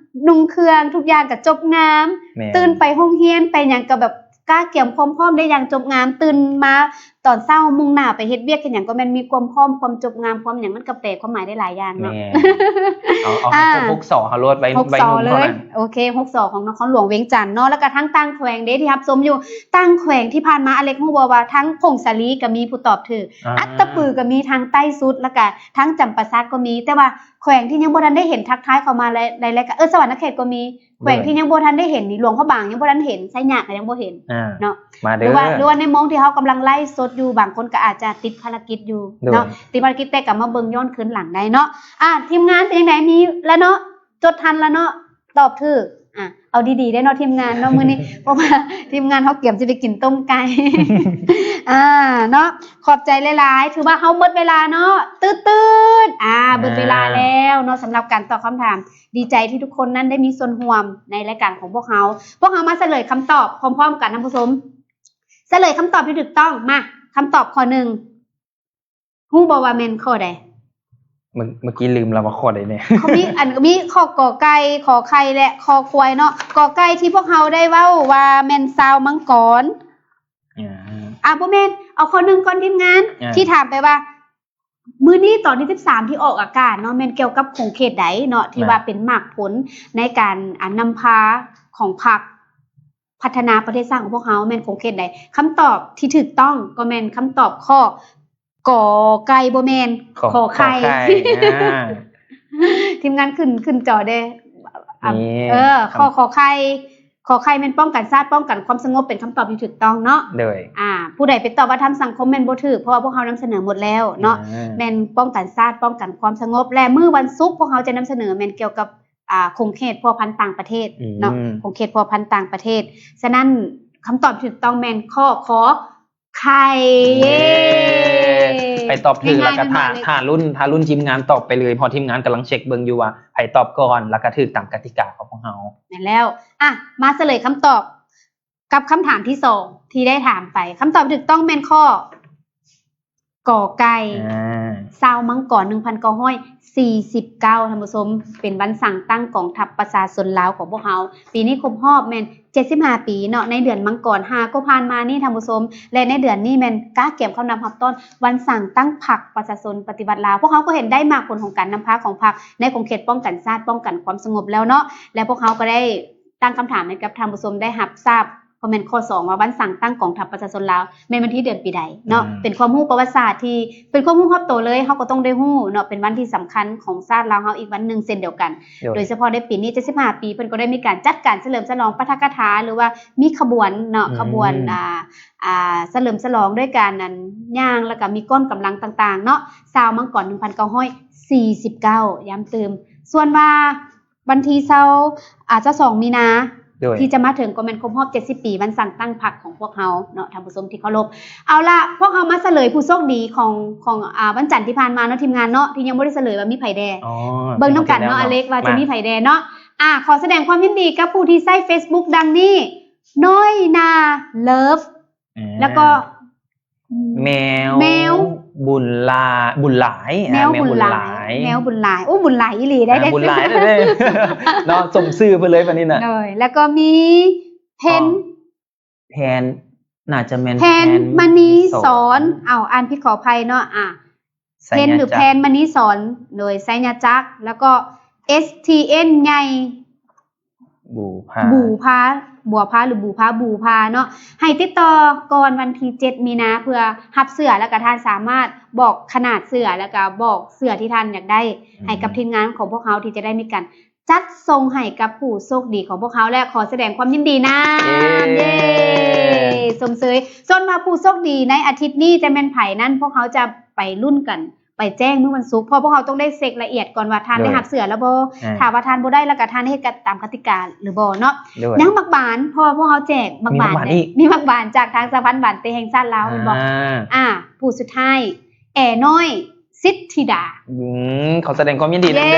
ນຸ່ງເຄື່ອງທຸກຢ່າງກໍຈົບງາມ ແມ່ນ ຕື່ນໄປໂຮງຮຽນໄປຫຍັງກໍແບບກະກຽມຄວາມພ້ອມໄດ້ຢ່າງຈົບງາມ ຕື່ນມາ ຕອນເຊົ້າມຸ່ງໜ້າໄປເຮັດວຽກເຮັດຫຍັງ ກໍແມ່ນມີຄວາມພ້ອມ ຄວາມຈົບງາມ ຄວາມຫຍັງ ມັນກໍແປຄວາມໝາຍໄດ້ຫຼາຍຢ່າງເນາະ. ແມ່ນ ເອົາ ເອົາໃຫ້ ອ່າ ຄົບຫົກ ສ ເຮົາໂລດໄວ້ ໄວ້ໜຸ່ມເຮົານັ້ນ. ໂອເຄ ຫົກ ສ ຂອງນະຄອນຫຼວງວຽງຈັນເນາະ ແລ້ວກໍທັງຕ່າງແຂວງເດ້ທີ່ຮັບຊົມຢູ່. ຕ່າງແຂວງທີ່ຜ່ານມາ ອາເລັກຮູ້ບໍ່ວ່າທາງຜົ້ງສາລີກໍມີຜູ້ຕອບຖືກ, ອ່າ ອັດຕະປືກໍມີທາງໃຕ້ສຸດ ແລ້ວກໍທາງຈຳປາສັກກໍມີ. ແຕ່ວ່າແຂວງທີ່ຍັງບໍ່ທັນໄດ້ເຫັນ ທັກທາຍເຂົ້າມາໃນ ໃນລາຍການ ເອີ ສະຫວັນນະເຂດກໍມີ. ແຂວງທີ່ຍັງບໍ່ທັນໄດ້ເຫັນນີ້ ຫຼວງພະບາງຍັງບໍ່ທັນເຫັນ, ໄຊຍະກໍຍັງບໍ່ເຫັນເນາະ. ມາເດີ ຫຼືວ່າ ຫຼືວ່າໃນໂມງທີ່ເຮົາກຳລັງໄລຟ໌ສົດຢູ່ ບາງຄົນກໍອາດຈະຕິດພາລະກິດຢູ່ເນາະ, ຕິດພາລະກິດ ແຕ່ກໍມາເບິ່ງຍ້ອນຄືນຫຼັງໄດ້ເນາະ. ອ່າ ທີມງານເປັນຈັ່ງໃດ? ມີແລ້ວເນາະ, ຈົດທັນແລ້ວເນາະ, ຕອບຖືກ. ອ່າ ເອົາດີໆໄດ້ເນາະທີມງານເນາະມື້ນີ້ ເພາະວ່າທີມງານເຮົາກຽມຊິໄປກິນຕົ້ມໄກ່. ອ່າ ເນາະ, ຂອບໃຈຫຼາຍໆ. ຖືວ່າເຮົາໝົດເວລາເນາະ, ຕື້ດໆ. ອ່າ ໝົດເວລາແລ້ວເນາະ ສຳລັບການຕອບຄຳຖາມ. ດີໃຈທີ່ທຸກຄົນນັ້ນໄດ້ມີສ່ວນຮ່ວມໃນລາຍການຂອງພວກເຮົາ. ພວກເຮົາມາສະເຫຼີຍຄຳຕອບພ້ອມໆກັນທ່ານຜູ້ຊົມ. ສະເຫຼີຍຄຳຕອບທີ່ຖືກຕ້ອງ. ມາ, ຄຳຕອບຂໍ້ໜຶ່ງ ຮູ້ບໍ່ວ່າແມ່ນຂໍ້ໃດ? ເມື່ອ ເມື່ອກີ້ລືມແລ້ວວ່າຂໍ້ໃດແດ່. ເຂົາມີ ອັນ ມີຂໍ້ ກ ໄກ່, ຂໍໄຂ່ ແລະ ຄໍຄວາຍເນາະ. ກ ໄກ່ທີ່ພວກເຮົາໄດ້ເວົ້າວ່າແມ່ນຊາວມັງກອນ. ອ່າ ອ່າ ບໍ່ແມ່ນ, ເອົາຂໍ້ໜຶ່ງກ່ອນທີມງານ ອ່າ ທີ່ຖາມໄປວ່າ ມື້ນີ້ຕອນທີສິບສາມທີ່ອອກອາກາດເນາະ ແມ່ນກ່ຽວກັບຂົງເຂດໃດເນາະ ທີ່ວ່າເປັນໝາກຜົນໃນການ ອ່າ ນຳພາຂອງພັກພັດທະນາປະເທດຊາດຂອງພວກເຮົາ ແມ່ນຂົງເຂດໃດ? ຄຳຕອບທີ່ຖືກຕ້ອງກໍແມ່ນຄຳຕອບຂໍ້ ກ ໄກ່ ບໍ່ແມ່ນ ຂໍ ຂໍໄຂ່ ຂໍໄຂ່ ອ່າ ທີມງານຂຶ້ນ ຂຶ້ນຈໍເດ້ ອ່າ ນີ້ ເອີ ຂໍ້ ຂໍໄຂ່ ຂໍໄຂ່ແມ່ນປ້ອງກັນຊາດ ປ້ອງກັນຄວາມສະຫງົບ ເປັນຄຳຕອບທີ່ຖືກຕ້ອງເນາະ. ໂດຍ ອ່າ ຜູ້ໃດໄປຕອບວ່າທາງສັງຄົມແມ່ນບໍ່ຖືກ ເພາະວ່າພວກເຮົານຳສະເໜີໝົດແລ້ວເນາະ. ອ່າ ແມ່ນປ້ອງກັນຊາດ ປ້ອງກັນຄວາມສະຫງົບ ແລະ ມື້ວັນສຸກພວກເຮົາຈະນຳສະເໜີແມ່ນກ່ຽວກັບ ອ່າ ຂົງເຂດພົວພັນຕ່າງປະເທດເນາະ. ອືມ ຂົງເຂດພົວພັນຕ່າງປະເທດ. ສະນັ້ນ ຄຳຕອບທີ່ຖືກຕ້ອງແມ່ນຂໍ້ ຂໍ ໄຂ່ ເຢ້ ເຢ້ ໃຜຕອບຖືກແລ້ວກໍຖ້າ ງ່າຍໆ ຖ້າລຸ້ນ ຖ້າລຸ້ນທີມງານຕອບໄປເລີຍ ເພາະທີມງານກຳລັງເຊັກເບິ່ງຢູ່ວ່າໃຜຕອບກ່ອນ ແລ້ວກໍຖືກຕາມກະຕິກາຂອງພວກເຮົາ. ແມ່ນແລ້ວ. ອ່ະ ມາສະເຫຼີຍຄຳຕອບກັບຄຳຖາມທີສອງທີ່ໄດ້ຖາມໄປ. ຄຳຕອບທີ່ຖືກຕ້ອງແມ່ນຂໍ້ ກ ໄກ່ ອ່າ ຊາວມັງກອນ ໜຶ່ງພັນເກົ້າຮ້ອຍສີ່ສິບເກົ້າ ທ່ານຜູ້ຊົມ ເປັນວັນສ້າງຕັ້ງກອງທັບປະຊາຊົນລາວຂອງພວກເຮົາ. ປີນີ້ຄົບຮອບແມ່ນເຈັດສິບຫ້າປີເນາະ ໃນເດືອນມັງກອນ ຫາກໍຜ່ານມານີ້ທ່ານຜູ້ຊົມ ແລະ ໃນເດືອນນີ້ແມ່ນກະກຽມເຂົ້ານຳຮັບຕ້ອນວັນສ້າງຕັ້ງພັກປະຊາຊົນປະຕິວັດລາວ. ພວກເຮົາກໍເຫັນໄດ້ໝາກຜົນຂອງການນຳພາຂອງພັກໃນຂົງເຂດປ້ອງກັນຊາດ ປ້ອງກັນຄວາມສະຫງົບແລ້ວເນາະ ແລະ ພວກເຮົາກໍໄດ້ ຕັ້ງຄຳຖາມໃຫ້ກັບທ່ານຜູ້ຊົມໄດ້ຮັບຊາບ ກໍແມ່ນຂໍ້ສອງ ວ່າວັນສ້າງຕັ້ງກອງທັບປະຊາຊົນລາວແມ່ນວັນທີເດືອນປີໃດເນາະ. ອືມ ເປັນຄວາມຮູ້ປະຫວັດສາດທີ່ເປັນຄວາມຮູ້ຮອບໂຕເລີຍ ເຮົາກໍຕ້ອງໄດ້ຮູ້ເນາະ ເປັນວັນທີ່ສຳຄັນຂອງຊາດລາວເຮົາອີກວັນໜຶ່ງເຊັ່ນດຽວກັນ. ໂດຍ ໂດຍສະເພາະໃນປີນີ້ເຈັດສິບຫ້າປີ ເພິ່ນກໍໄດ້ມີການຈັດການສະເຫຼີມສະຫຼອງປາຖະກະຖາ ຫຼືວ່າມີຂະບວນເນາະ ອືມ ຂະບວນ ອ່າ ອ່າ ສະເຫຼີມສະຫຼອງດ້ວຍການ ອັນ ຍ່າງ ແລ້ວກໍມີກ້ອນກຳລັງຕ່າງໆເນາະ ຊາວມັງກອນ ໜຶ່ງພັນເກົ້າຮ້ອຍສີ່ສິບເກົ້າ ຢ້ຳຕື່ມ. ສ່ວນວ່າ ວັນທີຊາວ ອ່າ ຊາວສອງ ມີນາ ໂດຍ ທີ່ຈະມາເຖິງ ກໍແມ່ນຄົບຮອບເຈັດສິບປີ ວັນສ້າງຕັ້ງພັກຂອງພວກເຮົາເນາະ ທ່ານຜູ້ຊົມທີ່ເຄົາລົບ. ເອົາລະ ພວກເຮົາມາສະເຫຼີຍຜູ້ໂຊກດີຂອງ ຂອງ ອ່າ ວັນຈັນທີ່ຜ່ານມາເນາະ ທີມງານເນາະ ທີ່ຍັງບໍ່ໄດ້ສະເຫຼີຍວ່າມີໃຜແດ່. ອໍ ເບິ່ງນຳກັນເນາະ ອາເລັກ ວ່າຈະມີໃຜແດ່ເນາະ. ອ່າ ຂໍສະແດງຄວາມຍິນດີກັບຜູ້ທີ່ໃຊ້ເຟສບຸກດັ່ງນີ້ ນ້ອຍນາເລີຟ ອ່າ ແລ້ວກໍ ແມວ ແມວ ບຸນຫຼາ ບຸນຫຼາຍ ແມວ ອ່າ ແມວ ບຸນຫຼາຍ ບຸນຫຼາຍ ແມວບຸນຫຼາຍ. ໂອ້ ບຸນຫຼາຍອີ່ຫຼີໄດ໋ ອ່າ ເດ້ ບຸນຫຼາຍເດ້ເນາະ ສົມຊື່ເພິ່ນເລີຍບັດນີ້ນະ. ໂດຍ ແລ້ວກໍມີເພັນ ອໍ ແພນ ໜ້າຈະແມ່ນ ແພນ ແພນ ມະນີສອນ ມະນີສອນ ເອົ້າ ອ່ານຜິດຂໍອະໄພເນາະ. ອ່າ ໄຊຍະຈັກ ເພັນ ຫຼື ແພນ ມະນີສອນ ໂດຍ ໄຊຍະຈັກ ແລ້ວກໍ ເອສ ທີ ເອັນ ໃຫຍ່ ບູພາ ບູພາ ບົວພາ ຫຼື ບູພາ ບູພາເນາະ. ໃຫ້ຕິດຕໍ່ກ່ອນວັນທີເຈັດ ມີນາ ເພື່ອຮັບເສື້ອ ແລ້ວກະທ່ານສາມາດບອກຂະໜາດເສື້ອ ແລ້ວກະບອກເສື້ອທີ່ທ່ານຢາກໄດ້ ອືມ ໃຫ້ກັບທີມງານຂອງພວກເຮົາ ທີ່ຈະໄດ້ມີການຈັດສົ່ງໃຫ້ກັບຜູ້ໂຊກດີຂອງພວກເຮົາ ແລະ ຂໍສະແດງຄວາມຍິນດີນຳ. ເຢ້ ເຢ້ ຊົມເຊີຍ. ສ່ວນວ່າຜູ້ໂຊກດີໃນອາທິດນີ້ຈະແມ່ນໃຜນັ້ນ ພວກເຮົາຈະໄປລຸ້ນກັນ ໄປແຈ້ງມື້ວັນສຸກ ເພາະພວກເຮົາຕ້ອງໄດ້ເຊັກລະອຽດກ່ອນວ່າທ່ານ ໂດຍ ໄດ້ຮັບເສື້ອແລ້ວບໍ່ ອ່າ ຖ້າວ່າທ່ານບໍ່ໄດ້ ແລ້ວກໍທ່ານໄດ້ເຮັດຕາມກະຕິກາຫຼືບໍ່ເນາະ. ໂດຍ ຍັງໝາກບານ ເພາະວ່າພວກເຮົາແຈກໝາກບານ ມີໝາກບານອີກ ມີໝາກບານຈາກທາງສະຫະພັນບານເຕະແຫ່ງຊາດລາວ ອ່າ ແມ່ນບໍ່? ອ່າ ຜູ້ສຸດທ້າຍ ແອນ້ອຍ ສິດທິດາ. ອືມ ຂໍສະແດງຄວາມຍິນດີນຳເດີ. ເຢ້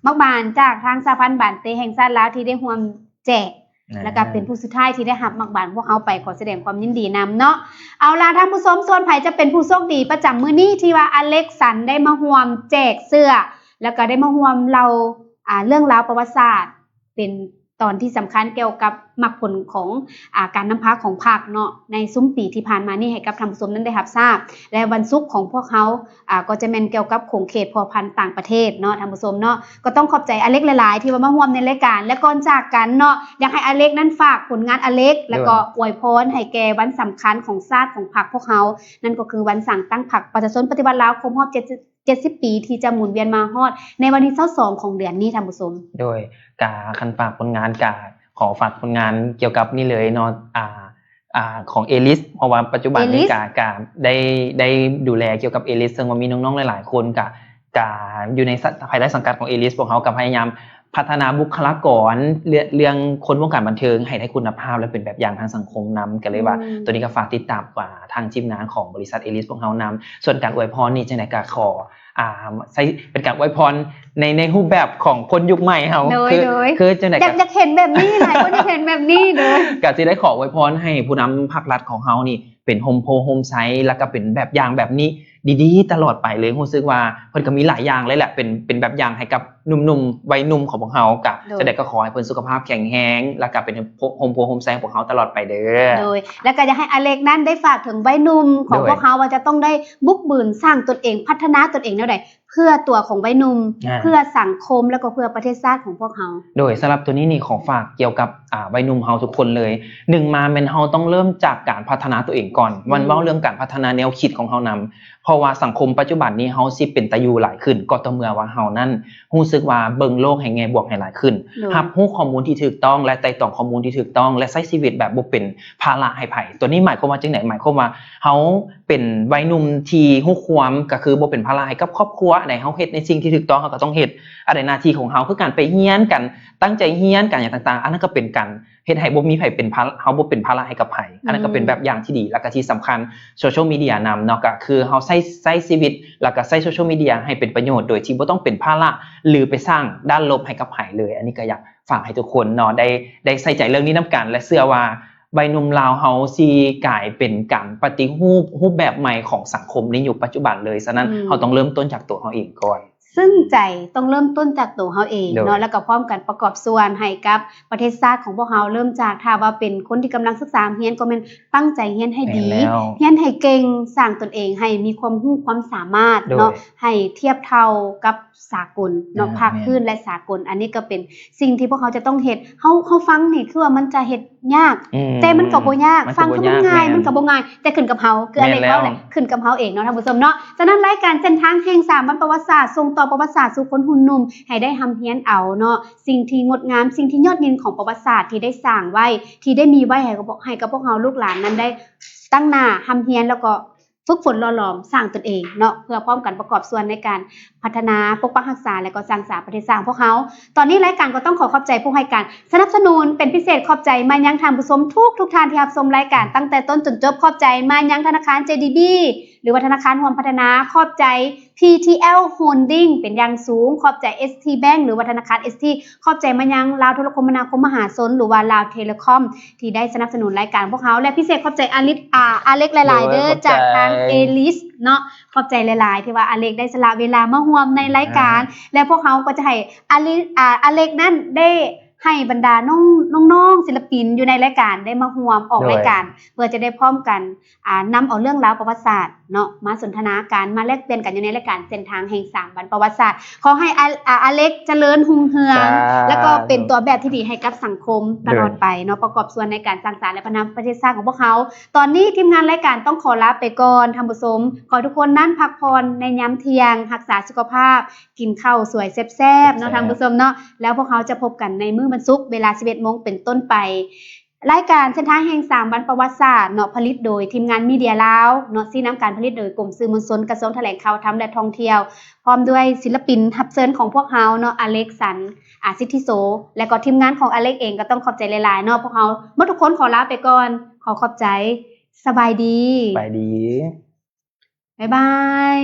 ໝາກບານຈາກທາງສະຫະພັນບານເຕະແຫ່ງຊາດລາວທີ່ໄດ້ຮ່ວມ ແຈກ ອ່າ ແລ້ວກໍເປັນຜູ້ສຸດທ້າຍທີ່ໄດ້ຮັບໝາກບານພວກເຮົາໄປ ຂໍສະແດງຄວາມຍິນດີນຳເນາະ. ເອົາລະ ທ່ານຜູ້ຊົມ ສ່ວນໃຜຈະເປັນຜູ້ໂຊກດີປະຈຳມື້ນີ້ ທີ່ວ່າອາເລັກສັນໄດ້ມາຮ່ວມແຈກເສື້ອ ແລ້ວກໍໄດ້ມາຮ່ວມເລົ່າ ອ່າ ເລື່ອງລາວປະຫວັດສາດ ເປັນ ຕອນທີ່ສຳຄັນກ່ຽວກັບໝາກຜົນຂອງ ອາ ການນຳພາຂອງພັກເນາະ ໃນຊຸມປີທີ່ຜ່ານມານີ້ໃຫ້ກັບທ່ານຜູ້ຊົມນັ້ນໄດ້ຮັບຊາບ ແລະ ວັນສຸກຂອງພວກເຮົາ ອາ ກໍຈະແມ່ນກ່ຽວກັບຂົງເຂດພົວພັນຕ່າງປະເທດເນາະ ທ່ານຜູ້ຊົມເນາະ. ກໍຕ້ອງຂອບໃຈອາເລັກຫຼາຍໆ ທີ່ວ່າມາຮ່ວມໃນລາຍການ ແລະ ກ່ອນຈາກກັນເນາະ ຢາກໃຫ້ອາເລັກນັ້ນຝາກຜົນງານອາເລັກ ແລະ ກໍອວຍພອນໃຫ້ແກ່ວັນສຳຄັນຂອງຊາດຂອງພັກພວກເຮົາ ນັ້ນກໍຄືວັນສ້າງຕັ້ງພັກປະຊາຊົນປະຕິວັດລາວຄົບຮອບເຈັດສິບ ເຈັດສິບປີ ທີ່ຈະໝູນວຽນມາຮອດໃນວັນທີຊາວສອງຂອງເດືອນນີ້ ທ່ານຜູ້ຊົມ. ໂດຍ ກະຄັນຝາກຜົນງານ ກະຂໍຝາກຜົນງານກ່ຽວກັບນີ້ເລີຍເນາະ ອາ ອາ ຂອງເອລິສ ເພາະວ່າປັດຈຸບັນນີ້ ເອລິສ ກະ ກະໄດ້ ໄດ້ດູແລກ່ຽວກັບເອລິສ ເຊິ່ງວ່າມີນ້ອງໆຫຼາຍໆຄົນ ກະ ກະຢູ່ໃນສະ ພາຍໃຕ້ສັງກັດຂອງເອລິສ ພວກເຮົາກະພະຍາຍາມພັດທະນາບຸກຄະລາກອນ ເລື່ອງ ເລື່ອງຄົນວົງການບັນເທີງໃຫ້ໄດ້ຄຸນນະພາບ ແລະ ເປັນແບບຢ່າງທາງສັງຄົມນຳ ກະເລີຍວ່າ ອືມ ໂຕນີ້ກະຝາກຕິດຕາມ ອາ ທາງທີມງານຂອງບໍລິສັດເອລິສພວກເຮົານຳ. ສ່ວນການອວຍພອນນີ້ ຈັ່ງໃດກະຂໍ ອາ ໃຊ້ເປັນການອວຍພອນໃນ ໃນຮູບແບບຂອງຄົນຍຸກໃໝ່ເຮົາ ໂດຍ ຄື ໂດຍ ຄືຈັ່ງໃດ ຢາກ ຢາກເຫັນແບບນີ້ ຫຼາຍຄົນຢາກເຫັນແບບນີ້ ໂດຍ ກະຊິໄດ້ຂໍອວຍພອນໃຫ້ຜູ້ນຳພັກລັດຂອງເຮົານີ້ເປັນຮົ່ມໂພຮົ່ມໄຊ ແລ້ວກະເປັນແບບຢ່າງແບບນີ້ດີໆຕະຫຼອດໄປເລີຍ. ຮູ້ສຶກວ່າເພິ່ນກະມີຫຼາຍຢ່າງເລີຍແຫຼະ ເປັນ ເປັນແບບຢ່າງໃຫ້ກັບໜຸ່ມໆ ໄວໜຸ່ມຂອງພວກເຮົາ ກະ ໂດຍ ຈັ່ງໃດກະຂໍໃຫ້ເພິ່ນສຸຂະພາບແຂງແຮງ ແລ້ວກະເປັນຮົ່ມໂພຮົ່ມໄຊຂອງພວກເຮົາຕະຫຼອດໄປເດີ. ໂດຍ ແລ້ວກະຢາກໃຫ້ອາເລັກນັ້ນໄດ້ຝາກເຖິງໄວໜຸ່ມຂອງ ໂດຍ ພວກເຮົາວ່າຈະຕ້ອງໄດ້ບຸກບືນສ້າງຕົນເອງ ພັດທະນາຕົນເອງແນວໃດ ເພື່ອຕົວຂອງໄວໜຸ່ມ ອ່າ ເພື່ອສັງຄົມ ແລ້ວກໍເພື່ອປະເທດຊາດຂອງພວກເຮົາ. ໂດຍ ສຳລັບໂຕນີ້ນີ້ຂໍຝາກກ່ຽວກັບ ອາ ໄວໜຸ່ມເຮົາທຸກຄົນເລີຍ. ໜຶ່ງມາແມ່ນເຮົາຕ້ອງເລີ່ມຈາກການພັດທະນາຕົວເອງກ່ອນ. ອືມ ຫວັ່ນເວົ້າເລື່ອງການພັດທະນາແນວຄິດຂອງເຮົານຳ ເພາະວ່າສັງຄົມປັດຈຸບັນນີ້ເຮົາຊິເປັນຕາຢູ່ຫຼາຍຂຶ້ນ ກໍຕໍ່ເມື່ອວ່າເຮົານັ້ນຮູ້ສຶກວ່າເບິ່ງໂລກໃນແງ່ບວກໃຫ້ຫຼາຍຂຶ້ນ ໂດຍ ຮັບຮູ້ຂໍ້ມູນທີ່ຖືກຕ້ອງ ແລະ ໄຕ່ຕອງຂໍ້ມູນທີ່ຖືກຕ້ອງ ແລະ ໃຊ້ຊີວິດແບບບໍ່ເປັນພາລະໃຫ້ໃຜ. ໂຕນີ້ໝາຍຄວາມວ່າຈັ່ງໃດ? ໝາຍຄວາມວ່າເຮົາ ເປັນໄວໜຸ່ມທີ່ຮູ້ຄວາມ ກະຄືບໍ່ເປັນພາລະໃຫ້ກັບຄອບຄົວ. ອັນໃດເຮົາເຮັດໃນສິ່ງທີ່ຖືກຕ້ອງ ເຮົາກະຕ້ອງເຮັດ. ອັນໃດໜ້າທີ່ຂອງເຮົາ ຄືການໄປຮຽນ ການຕັ້ງໃຈຮຽນ ການຫຍັງຕ່າງໆ ອັນນັ້ນກະເປັນການເຮັດໃຫ້ບໍ່ມີໃຜເປັນພາ ເຮົາບໍ່ເປັນພາລະໃຫ້ກັບໃຜ. ອັນນັ້ນກະເປັນແບບຢ່າງທີ່ດີ ແລ້ວກະທີ່ສຳຄັນໂຊຊຽວມີເດຍນຳເນາະ ກະຄືເຮົາໃຊ້ ໃຊ້ຊີວິດ ແລ້ວກະໃຊ້ໂຊຊຽວມີເດຍໃຫ້ເປັນປະໂຫຍດ ໂດຍທີ່ບໍ່ຕ້ອງເປັນພາລະ ຫຼື ໄປສ້າງດ້ານລົບໃຫ້ກັບໃຜເລີຍ. ອັນນີ້ກະຢາກ ຝາກໃຫ້ທຸກຄົນເນາະ ໄດ້ ໄດ້ໃສ່ໃຈເລື່ອງນີ້ນຳກັນ ແລະ ເຊື່ອວ່າໄວໜຸ່ມລາວເຮົາຊິກາຍເປັນການປະຕິຮູບ ຮູບແບບໃໝ່ຂອງສັງຄົມໃນຍຸກປັດຈຸບັນເລີຍ. ສະນັ້ນ ອືມ ເຮົາຕ້ອງເລີ່ມຕົ້ນຈາກຕົວເຮົາເອງກ່ອນ. ຊຶ່ງໃຈຕ້ອງເລີ່ມຕົ້ນຈາກຕົວເຮົາເອງເນາະ ໂດຍ ແລ້ວກໍພ້ອມກັນປະກອບສ່ວນໃຫ້ກັບປະເທດຊາດຂອງພວກເຮົາ. ເລີ່ມຈາກ ຖ້າວ່າເປັນຄົນທີ່ກຳລັງສຶກສາຮຽນ ກໍແມ່ນຕັ້ງໃຈຮຽນໃຫ້ດີ ແມ່ນແລ້ວ ຮຽນໃຫ້ເກັ່ງ ສ້າງຕົນເອງໃຫ້ມີຄວາມຮູ້ຄວາມສາມາດເນາະ ໂດຍ ໃຫ້ທຽບເທົ່າກັບ ສາກົນເນາະ ອ່າ ພາກພື້ນ ແລະ ສາກົນ. ອັນນີ້ກໍເປັນສິ່ງທີ່ພວກເຮົາຈະຕ້ອງເຮັດ. ເຮົາ ເຮົາຟັງນີ້ຄືວ່າມັນຈະເຮັດຍາກ ອືມ ແຕ່ມັນກໍບໍ່ຍາກ. ຟັງຄືມັນງ່າຍ ມັນກໍບໍ່ງ່າຍ ແຕ່ຂຶ້ນກັບເຮົາ ຄືອາເລັກເວົ້າແຫຼະ ຂຶ້ນກັບເຮົາເອງເນາະ ທ່ານຜູ້ຊົມເນາະ. ສະນັ້ນ ລາຍການເສັ້ນທາງແຫ່ງສາມວັນປະຫວັດສາດ ສົ່ງຕໍ່ປະຫວັດສາດສູ່ຄົນຮຸ່ນໜຸ່ມໃຫ້ໄດ້ຮ່ຳຮຽນເອົາເນາະ ສິ່ງທີ່ງົດງາມ ສິ່ງທີ່ຍອດຍິງຂອງປະຫວັດສາດທີ່ໄດ້ສ້າງໄວ້ ທີ່ໄດ້ມີໄວ້ໃຫ້ກັບ ໃຫ້ກັບພວກເຮົາລູກຫຼານນັ້ນໄດ້ຕັ້ງໜ້າຮ່ຳຮຽນ ແລ້ວກໍ ຝຶກຝົນຫຼໍ່ຫຼອມສ້າງຕົນເອງເນາະ ເພື່ອພ້ອມກັນປະກອບສ່ວນໃນການພັດທະນາ, ປົກປັກຮັກສາ ແລະ ກໍສ້າງສາປະເທດຊາດຂອງພວກເຮົາ. ຕອນນີ້ລາຍການກໍຕ້ອງຂໍຂອບໃຈຜູ້ໃຫ້ການສະໜັບສະໜູນເປັນພິເສດ, ຂອບໃຈມາຍັງທ່ານຜູ້ຊົມທຸກໆທ່ານທີ່ຮັບຊົມລາຍການຕັ້ງແຕ່ຕົ້ນຈົນຈົບ. ຂອບໃຈມາຍັງທະນາຄານ ເຈ ດີ ບີ ຫຼືວ່າທະນາຄານຮ່ວມພັດທະນາ, ຂອບໃຈ ພີ ທີ ແອລ ໂຮນດິງ ເປັນຢ່າງສູງ, ຂອບໃຈ ເອສ ທີ ແບັງ ຫຼືວ່າທະນາຄານ ເອສ ທີ, ຂອບໃຈມາຍັງລາວໂທລະຄົມມະນາຄົມມະຫາຊົນ ຫຼືວ່າລາວເທເລຄອມ ທີ່ໄດ້ສະໜັບສະໜູນລາຍການພວກເຮົາ ແລະ ພິເສດຂອບໃຈອາລິດ ອາ ອາເລັກຫຼາຍໆເດີ ໂດຍ ຈາກທາງເອລິສເນາະ. ຂອບໃຈຫຼາຍໆ ທີ່ວ່າອາເລັກໄດ້ສະຫຼະເວລາມາຮ່ວມໃນລາຍການ ອ່າ ແລະ ພວກເຮົາກໍຈະໃຫ້ອາລິ ອາ ອາເລັກນັ້ນໄດ້ໃຫ້ບັນດານ້ອງ ນ້ອງໆ ສິລະປິນຢູ່ໃນລາຍການໄດ້ມາຮ່ວມອອກ ໂດຍ ລາຍການ ເພື່ອຈະໄດ້ພ້ອມກັນ ອ່າ ນຳເອົາເລື່ອງລາວປະຫວັດສາດເນາະ ມາສົນທະນາກັນ ມາແລກປ່ຽນກັນຢູ່ໃນລາຍການເສັ້ນທາງແຫ່ງສາມວັນປະຫວັດສາດ. ຂໍໃຫ້ອາ ອາ ອາເລັກຈະເລີນຮຸ່ງເຮືອງ ສາທຸ ແລ້ວກໍເປັນຕົວແບບທີ່ດີໃຫ້ກັບສັງຄົມຕະຫຼອດໄປເນາະ ໂດຍ ປະກອບສ່ວນໃນການສ້າງສາ ແລະ ພັດທະນາປະເທດຊາດຂອງພວກເຮົາ. ຕອນນີ້ທີມງານລາຍການຕ້ອງຂໍລາໄປກ່ອນທ່ານຜູ້ຊົມ. ຂໍໃຫ້ທຸກຄົນນັ້ນພັກຜ່ອນໃນຍາມທ່ຽງ, ຮັກສາສຸຂະພາບ, ກິນເຂົ້າສວຍແຊບໆເນາະ ແຊບໆ ທ່ານຜູ້ຊົມເນາະ. ແລ້ວພວກເຮົາຈະພົບກັນໃນມື້ວັນສຸກ ເວລາສິບເອັດໂມງເປັນຕົ້ນໄປ. ລາຍການເສັ້ນທາງແຫ່ງສາມວັນປະຫວັດສາດເນາະ ຜະລິດໂດຍທີມງານມີເດຍລາວເນາະ, ຊີ້ນຳການຜະລິດໂດຍກົມສື່ມວນຊົນ ກະຊວງຖະແຫຼງຂ່າວທຳ ແລະ ທ່ອງທ່ຽວ ພ້ອມດ້ວຍສິລະປິນຮັບເຊີນຂອງພວກເຮົາເນາະ ອາເລັກ ສັນ ອາ ສິດທິໂສ ແລະ ກໍທີມງານຂອງອາເລັກເອງ ກໍຕ້ອງຂອບໃຈຫຼາຍໆເນາະ. ພວກເຮົາໝົດທຸກຄົນຂໍລາໄປກ່ອນ ຂໍຂອບໃຈ. ສະບາຍດີ. ສະບາຍດີ. ບາຍບາຍ.